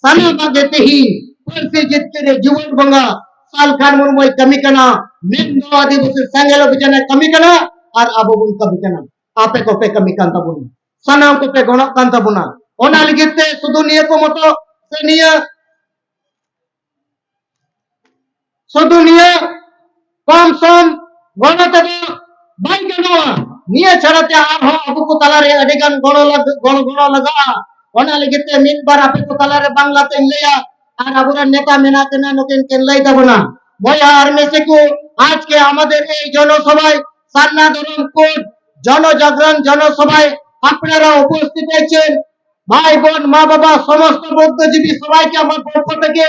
ᱥᱟᱱᱟᱢᱟᱜ ᱜᱮ ᱛᱮᱦᱮᱧ ᱯᱟᱹᱨᱥᱤ ᱡᱤᱛᱠᱟᱹᱨ ᱨᱮ ᱡᱩᱣᱟᱹᱱ ᱵᱚᱸᱜᱟ ᱥᱟᱞᱠᱷᱟᱱ ᱢᱩᱨᱢᱩᱭ ᱠᱟᱹᱢᱤ ᱠᱟᱱᱟ, ᱢᱮᱱᱫᱚ ᱟᱹᱫᱤᱵᱟᱹᱥᱤ ᱥᱮᱸᱜᱮᱞ ᱚᱵᱷᱤᱡᱟᱱ ᱮ ᱠᱟᱹᱢᱤ ᱠᱟᱱᱟ᱾ ᱟᱨ ᱟᱵᱚ ᱵᱚᱱ ᱠᱟᱹᱢᱤ ᱠᱟᱱᱟ, ᱟᱯᱮ ᱠᱚᱯᱮ ᱠᱟᱹᱢᱤ ᱠᱟᱱ ᱛᱟᱵᱚᱱᱟ, ᱥᱟᱱᱟᱢ ᱠᱚᱯᱮ ᱜᱚᱲᱚᱜ ᱠᱟᱱ ᱛᱟᱵᱚᱱᱟ᱾ ᱚᱱᱟ ᱞᱟᱹᱜᱤᱫ ᱛᱮ ᱥᱩᱫᱷᱩ ᱱᱤᱭᱟᱹ ᱠᱚ ᱢᱚᱛᱚ ᱥᱮ ᱱᱤᱭᱟᱹ ᱥᱩᱫᱷᱩ ᱱᱤᱭᱟᱹ ᱠᱚᱢ ᱥᱚᱢ ᱜᱚᱲᱚ ᱛᱮᱫᱚ ᱵᱟᱭ ᱜᱟᱱᱚᱜᱼᱟ᱾ ᱱᱤᱭᱟᱹ ᱪᱷᱟᱲᱟ ᱛᱮ ᱟᱨᱦᱚᱸ ᱟᱵᱚ ᱠᱚ ᱛᱟᱞᱟᱨᱮ ᱟᱹᱰᱤ ᱜᱟᱱ ᱜᱚᱲᱚ ᱞᱟᱜ-, ᱜᱚᱲᱚ, ᱜᱚᱲᱚ ᱞᱟᱜᱟᱜᱼᱟ᱾ ᱚᱱᱟ ᱞᱟᱹᱜᱤᱫ ᱛᱮ ᱢᱤᱫ ᱵᱟᱨ ᱟᱯᱮ ᱠᱚ ᱛᱟᱞᱟᱨᱮ ᱵᱟᱝᱞᱟ ᱛᱮᱧ ᱞᱟᱹᱭᱟ, ᱟᱨ ᱟᱵᱚᱨᱮᱱ ᱱᱮᱛᱟ ᱢᱮᱱᱟᱜ ᱠᱤᱱᱟ, ᱱᱩᱠᱤᱱ ᱠᱤᱱ ᱞᱟᱹᱭ ᱛᱟᱵᱚᱱᱟ᱾ ᱵᱚᱭᱦᱟ ᱟᱨ ᱢᱤᱥᱮ ᱠᱚ, ᱟᱡᱠᱮ ᱟᱢᱟᱫᱮᱨ ᱮᱭ ᱡᱚᱱᱚᱥᱚᱵᱷᱟয়, ᱥᱟᱨᱱᱟ ᱫᱷᱚᱨᱚᱢ ᱠᱳᱰ ᱡᱚᱱᱚᱡᱟᱜᱨᱚᱱ ᱡᱚᱱᱚᱥᱚᱵᱷᱟয় আপনারা উপস্থিত হয়েছেন। ভাই বোন, মা বাবা, সমস্ত বৌদ্ধজীবী সবাইকে আমার পক্ষ থেকে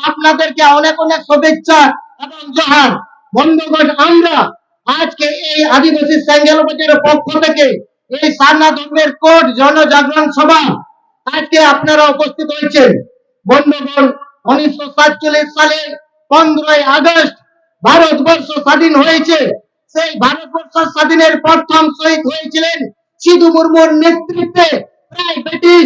আপনাদেরকে অনেক অনেক শুভেচ্ছা এবং জোহার। বন্ধুগণ, আমরা আজকে এই আদিবাসী সেঙ্গেল বাজারের পক্ষ থেকে এই সারনা ধর্মের কোড জনজাগরণ সভা আজকে আপনারা উপস্থিত হয়েছেন। বন্ধুগণ, উনিশশো সাতচল্লিশ সালে পনেরোই আগস্ট ভারতবর্ষ স্বাধীন হয়েছে। সেই ভারতবর্ষ স্বাধীনের প্রথম শহীদ হয়েছিলেন সিধু মুর্মুর নেতৃত্বে। প্রায় ব্রিটিশ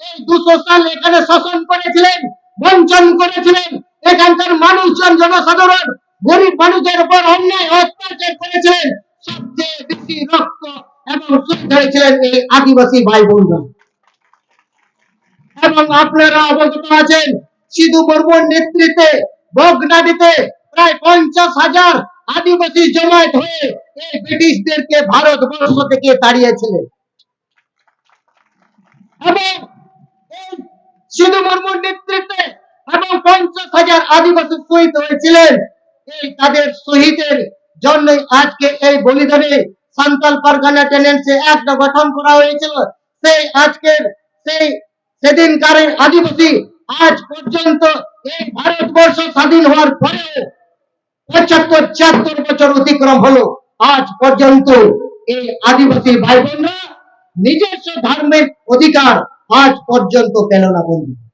এই দুশো সাল এখানে শাসন করেছিলেন, বঞ্চন করেছিলেন, এখানকার মানুষজন, জনসাধারণ, গরিব মানুষের উপর অন্যায় অত্যাচার করেছিলেন। সবচেয়ে বেশি রক্ত এবং শহীদ হয়েছিলেন এই আদিবাসী ভাই বোনরা। এবং আপনারা অবগত আছেন, সিধু মুর্মুর নেতৃত্বে ভোগনাডিতে প্রায় পঞ্চাশ হাজার আদিবাসী জমায়েত হয়ে এই ব্রিটিশদেরকে ভারতবর্ষ থেকে তাড়িয়েছিলেন। এবং এই সিধু মুর্মুর নেতৃত্বে এবং পঞ্চাশ হাজার আদিবাসী শহীদ হয়েছিলেন। এই তাদের শহীদের জন্যই আজকে এই বলিদানে সান্তাল পারগানা টেনেন্সি অ্যাক্ট গঠন করা হয়েছিল। সেই আজকের সেই সেদিনকার এই আদিবাসী আজ পর্যন্ত এই ভারতবর্ষ স্বাধীন হওয়ার পরেও পঁচাত্তর ছিয়াত্তর বছর অতিক্রম হলো, আজ পর্যন্ত এই আদিবাসী ভাই বোনরা নিজস্ব ধর্মের অধিকার আজ পর্যন্ত পেল না বন্ধু।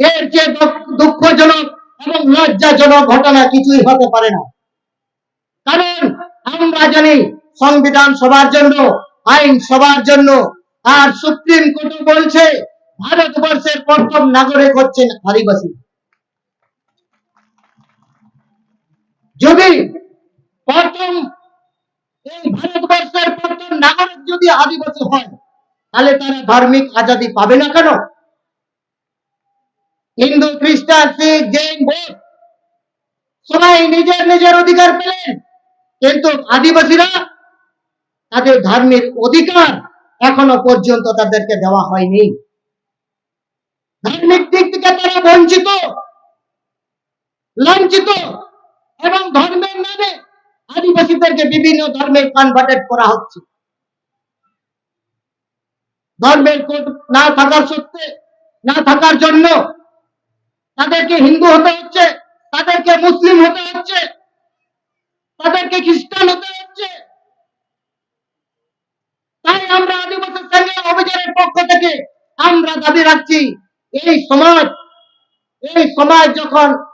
এর চেয়ে দুঃখ- দুঃখজনক এবং লজ্জাজনক ঘটনা কিছুই হতে পারে না। কারণ আমরা জানি সংবিধান সবার জন্য, আইন সবার জন্য, আর সুপ্রিম কোর্টও বলছে ভারতবর্ষের প্রথম নাগরিক হচ্ছেন আদিবাসী। যদি প্রথম এই ভারতবর্ষের প্রথম নাগরিক যদি আদিবাসী হয়, তাহলে তারা ধার্মিক আজাদি পাবে না কেন? হিন্দু, খ্রিস্টান, শিখ, জৈন, বৌদ্ধ সবাই নিজের নিজের অধিকার পেলেন, কিন্তু আদিবাসীরা তাদের ধর্মের অধিকার এখনো পর্যন্ত তাদেরকে দেওয়া হয়নি। ধার্মিক দিক থেকে তারা বঞ্চিত, লাঞ্ছিত, এবং ধর্মের নামে আদিবাসীদেরকে বিভিন্ন ধর্মে কনভার্টেড করা হচ্ছে। ধর্মের কোড না থাকার সত্ত্বে, না থাকার জন্য তাদেরকে হিন্দু হতে হচ্ছে, তাদেরকে মুসলিম হতে হচ্ছে, তাদেরকে খ্রিস্টান হতে হচ্ছে। তাই আমরা আদিবাসী সেনা অভিযানের পক্ষ থেকে আমরা দাবি রাখছি, এই সমাজ, এই সমাজ যখন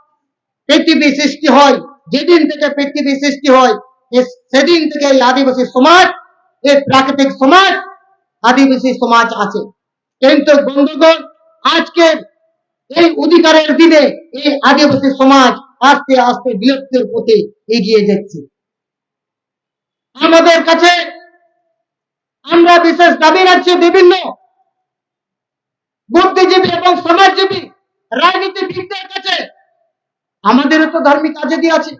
পৃথিবী সৃষ্টি হয়, যেদিন থেকে পৃথিবী সৃষ্টি হয়, এ- সেদিন থেকে এই আদিবাসী সমাজ, এই প্রাকৃতিক সমাজ, আদিবাসী সমাজ আছে। কিন্তু বন্ধুগণ, আজকের এই অধিকারের দিনে এই আদিবাসী সমাজ আস্তে আস্তে বিলুপ্তির পথে এগিয়ে যাচ্ছে। আমাদের কাছে আমরা বিশেষ দাবি রাখছি বিভিন্ন বুদ্ধিজীবী এবং সমাজজীবী রাজনীতিবিদদের কাছে। আমাদেরও তো ধার্মিক আজাদি আছে,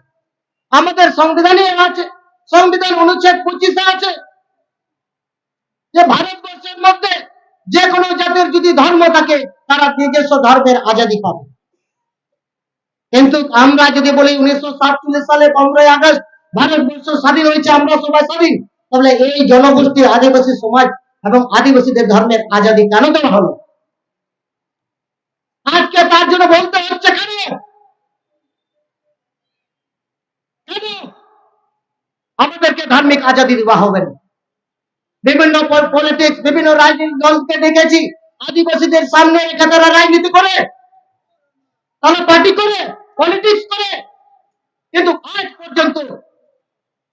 আমাদের সংবিধানে আছে, সংবিধান অনুচ্ছেদ পঁচিশে আছে যে ভারতবর্ষের মধ্যে যে কোনো জাতির যদি ধর্ম থাকে, তারা নিজস্ব ধর্মের আজাদি পাবে। কিন্তু আমরা যদি বলি উনিশশো সাতচল্লিশ সালে পনেরোই আগস্ট ভারতবর্ষ স্বাধীন হয়েছে, আমরা সবাই স্বাধীন, তাহলে এই জনগোষ্ঠী আদিবাসী সমাজ এবং আদিবাসীদের ধর্মের আজাদি কেন দেওয়া হলো? আজকে তার জন্য বলতে হচ্ছে কেন? কেন? আমাদেরকে ধার্মিক আজাদি দেওয়া হবে না। বিভিন্ন পলিটিক্স, বিভিন্ন রাজনৈতিক দলকে দেখেছি আদিবাসীদের সামনে রেখে তারা রাজনীতি করে, তারা পার্টি করে, পলিটিক্স করে, কিন্তু আজ পর্যন্ত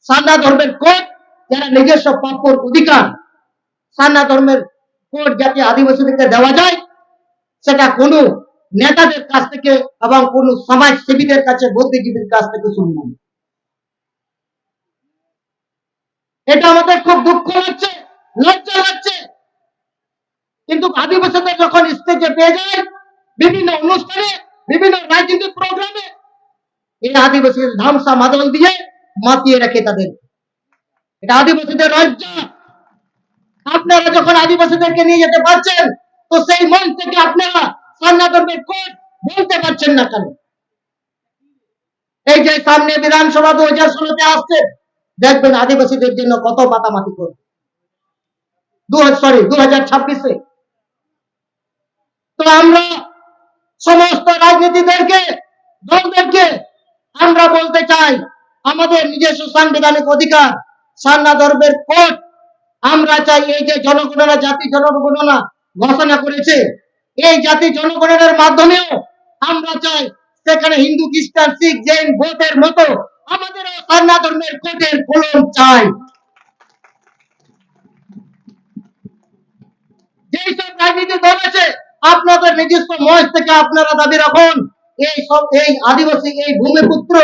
সারনা ধর্মের কোড, যারা নিজস্ব প্রাপ্যর অধিকার, সারনা ধর্মের কোড যাতে আদিবাসীদেরকে দেওয়া যায়, সেটা কোনো নেতাদের কাছ থেকে এবং কোনো সমাজসেবীদের কাছে, বুদ্ধিজীবীর কাছ থেকে শুনলাম। এটা আমাদের খুব দুঃখ লাগছে, লজ্জা লাগছে। কিন্তু আদিবাসীদের যখন স্টেজে পেয়ে যায়, বিভিন্ন অনুষ্ঠানে, বিভিন্ন রাজনৈতিক প্রোগ্রামে, এই আদিবাসীদের ধামসা মাদল দিয়ে মাতিয়ে রাখে তাদের। এটা আদিবাসীদের রাজ্য। আপনারা যখন আদিবাসীদেরকে নিয়ে যেতে পারছেন, তো সেই মঞ্চ থেকে আপনারা সান্না ধর্মের কোড বলতে পারছেন না কেন? এই যে সামনে বিধানসভা দু হাজার ষোলোতে আসছে, দেখবেন আদিবাসীদের জন্য কত মাতামাতি করবে। দু সরি, দু হাজার ছাব্বিশে। তো আমরা সমস্ত রাজনীতিদেরকে, দলদেরকে আমরা বলতে চাই, আমাদের নিজস্ব সাংবিধানিক অধিকার, সান্না ধর্মের কোড আমরা চাই। এই যে জনগণনা, জাতি জনগণনা ঘোষণা করেছে, এই জাতি জনগণনার মাধ্যমেও আমরা চাই সেখানে হিন্দু, খ্রিস্টান, শিখ, জৈন, বৌদ্ধের মতো আমাদেরও সান্না ধর্মের কোডের কলম চাই। যেই সব রাজনৈতিক দল আছে, আপনাদের নিজস্ব মঞ্চ থেকে আপনারা দাবি রাখুন। এই সব, এই আদিবাসী, এই ভূমিপুত্র,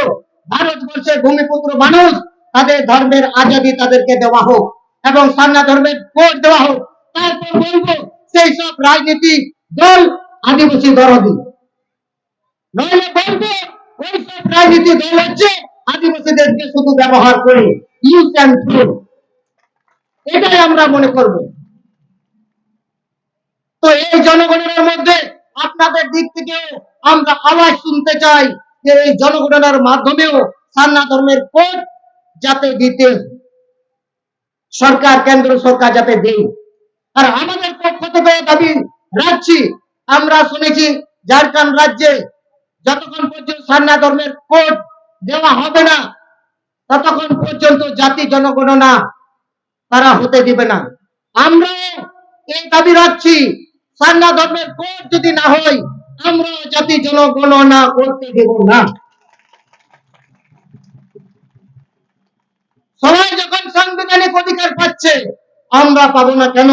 ভারতবর্ষের ভূমিপুত্র মানুষ, তাদের ধর্মের আজাদি তাদেরকে দেওয়া হোক এবং সান্না ধর্মের কোড দেওয়া হোক। তারপর বলবো সেই সব রাজনীতি দল আদিবাসী দরদি। নইলে বলবো ওই সব রাজনীতি দল হচ্ছে আদিবাসীদেরকে শুধু ব্যবহার করে, ইউজ অ্যান্ড থ্রো, এটাই আমরা মনে করব। তো এই জনগণনার মধ্যে আপনাদের দিক থেকেও আমরা আওয়াজ শুনতে চাই যে এই জনগণনার মাধ্যমেও সান্না ধর্মের কোড যাতে দিতে সরকার, কেন্দ্র সরকার যাতে দেয়। আর আমাদের পক্ষ থেকে দাবি রাখছি, আমরা শুনেছি ঝাড়খণ্ড রাজ্যে যতক্ষণ পর্যন্ত সান্না ধর্মের কোড দেওয়া হবে না, ততক্ষণ পর্যন্ত জাতি জনগণনা তারা হতে দিবে না। আমরা এই দাবি রাখছি, সারনা ধর্মের কোড যদি না হয়, আমরা জাতি জনগণনা করতে দেব না। সবাই যখন সাংবিধানিক অধিকার পাচ্ছে, আমরা পাবো না কেন?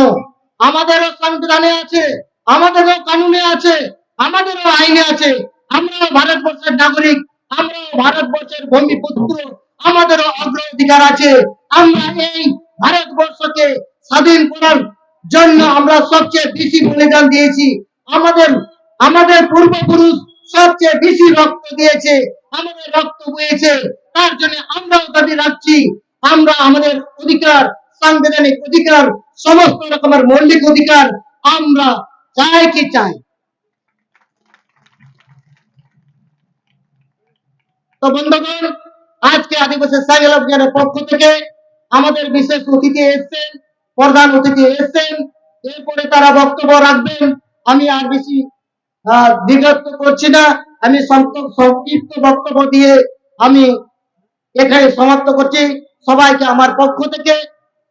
আমাদেরও সংবিধানে আছে, আমাদেরও কানুনে আছে, আমাদেরও আইনে আছে। আমরাও ভারতবর্ষের নাগরিক, আমরাও ভারতবর্ষের ভূমিপুত্র, আমাদেরও অগ্রাধিকার আছে। আমরা এই ভারতবর্ষকে স্বাধীন করার জন্য আমরা সবচেয়ে বেশি বলিদান দিয়েছি। আমাদের আমাদের পূর্বপুরুষ সবচেয়ে বেশি রক্ত দিয়েছে, আমাদের রক্ত বয়েছে, তার জন্য আমরাও দাবি রাখছি। আমরা আমাদের অধিকার, সাংবিধানিক অধিকার, সমস্ত রকমের মৌলিক অধিকার আমরা চাই কি চাই। তো বন্ধুগণ, আজকে আদিবাসী সাইকেল অভিযানের পক্ষ থেকে আমাদের বিশেষ অতিথি এসেছেন, প্রধান অতিথি এসেছেন, এরপরে তারা বক্তব্য রাখবেন। আমি আর বেশি আহ, দীর্ঘায়িত করছি না। আমি সংক্ষিপ্ত বক্তব্য দিয়ে আমি এখানে সমাপ্ত করছি। সবাইকে আমার পক্ষ থেকে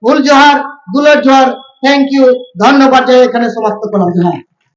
ফুল জোহার, দুলার জোহার, থ্যাংক ইউ, ধন্যবাদ জানিয়ে এখানে সমাপ্ত করলাম। জোহার।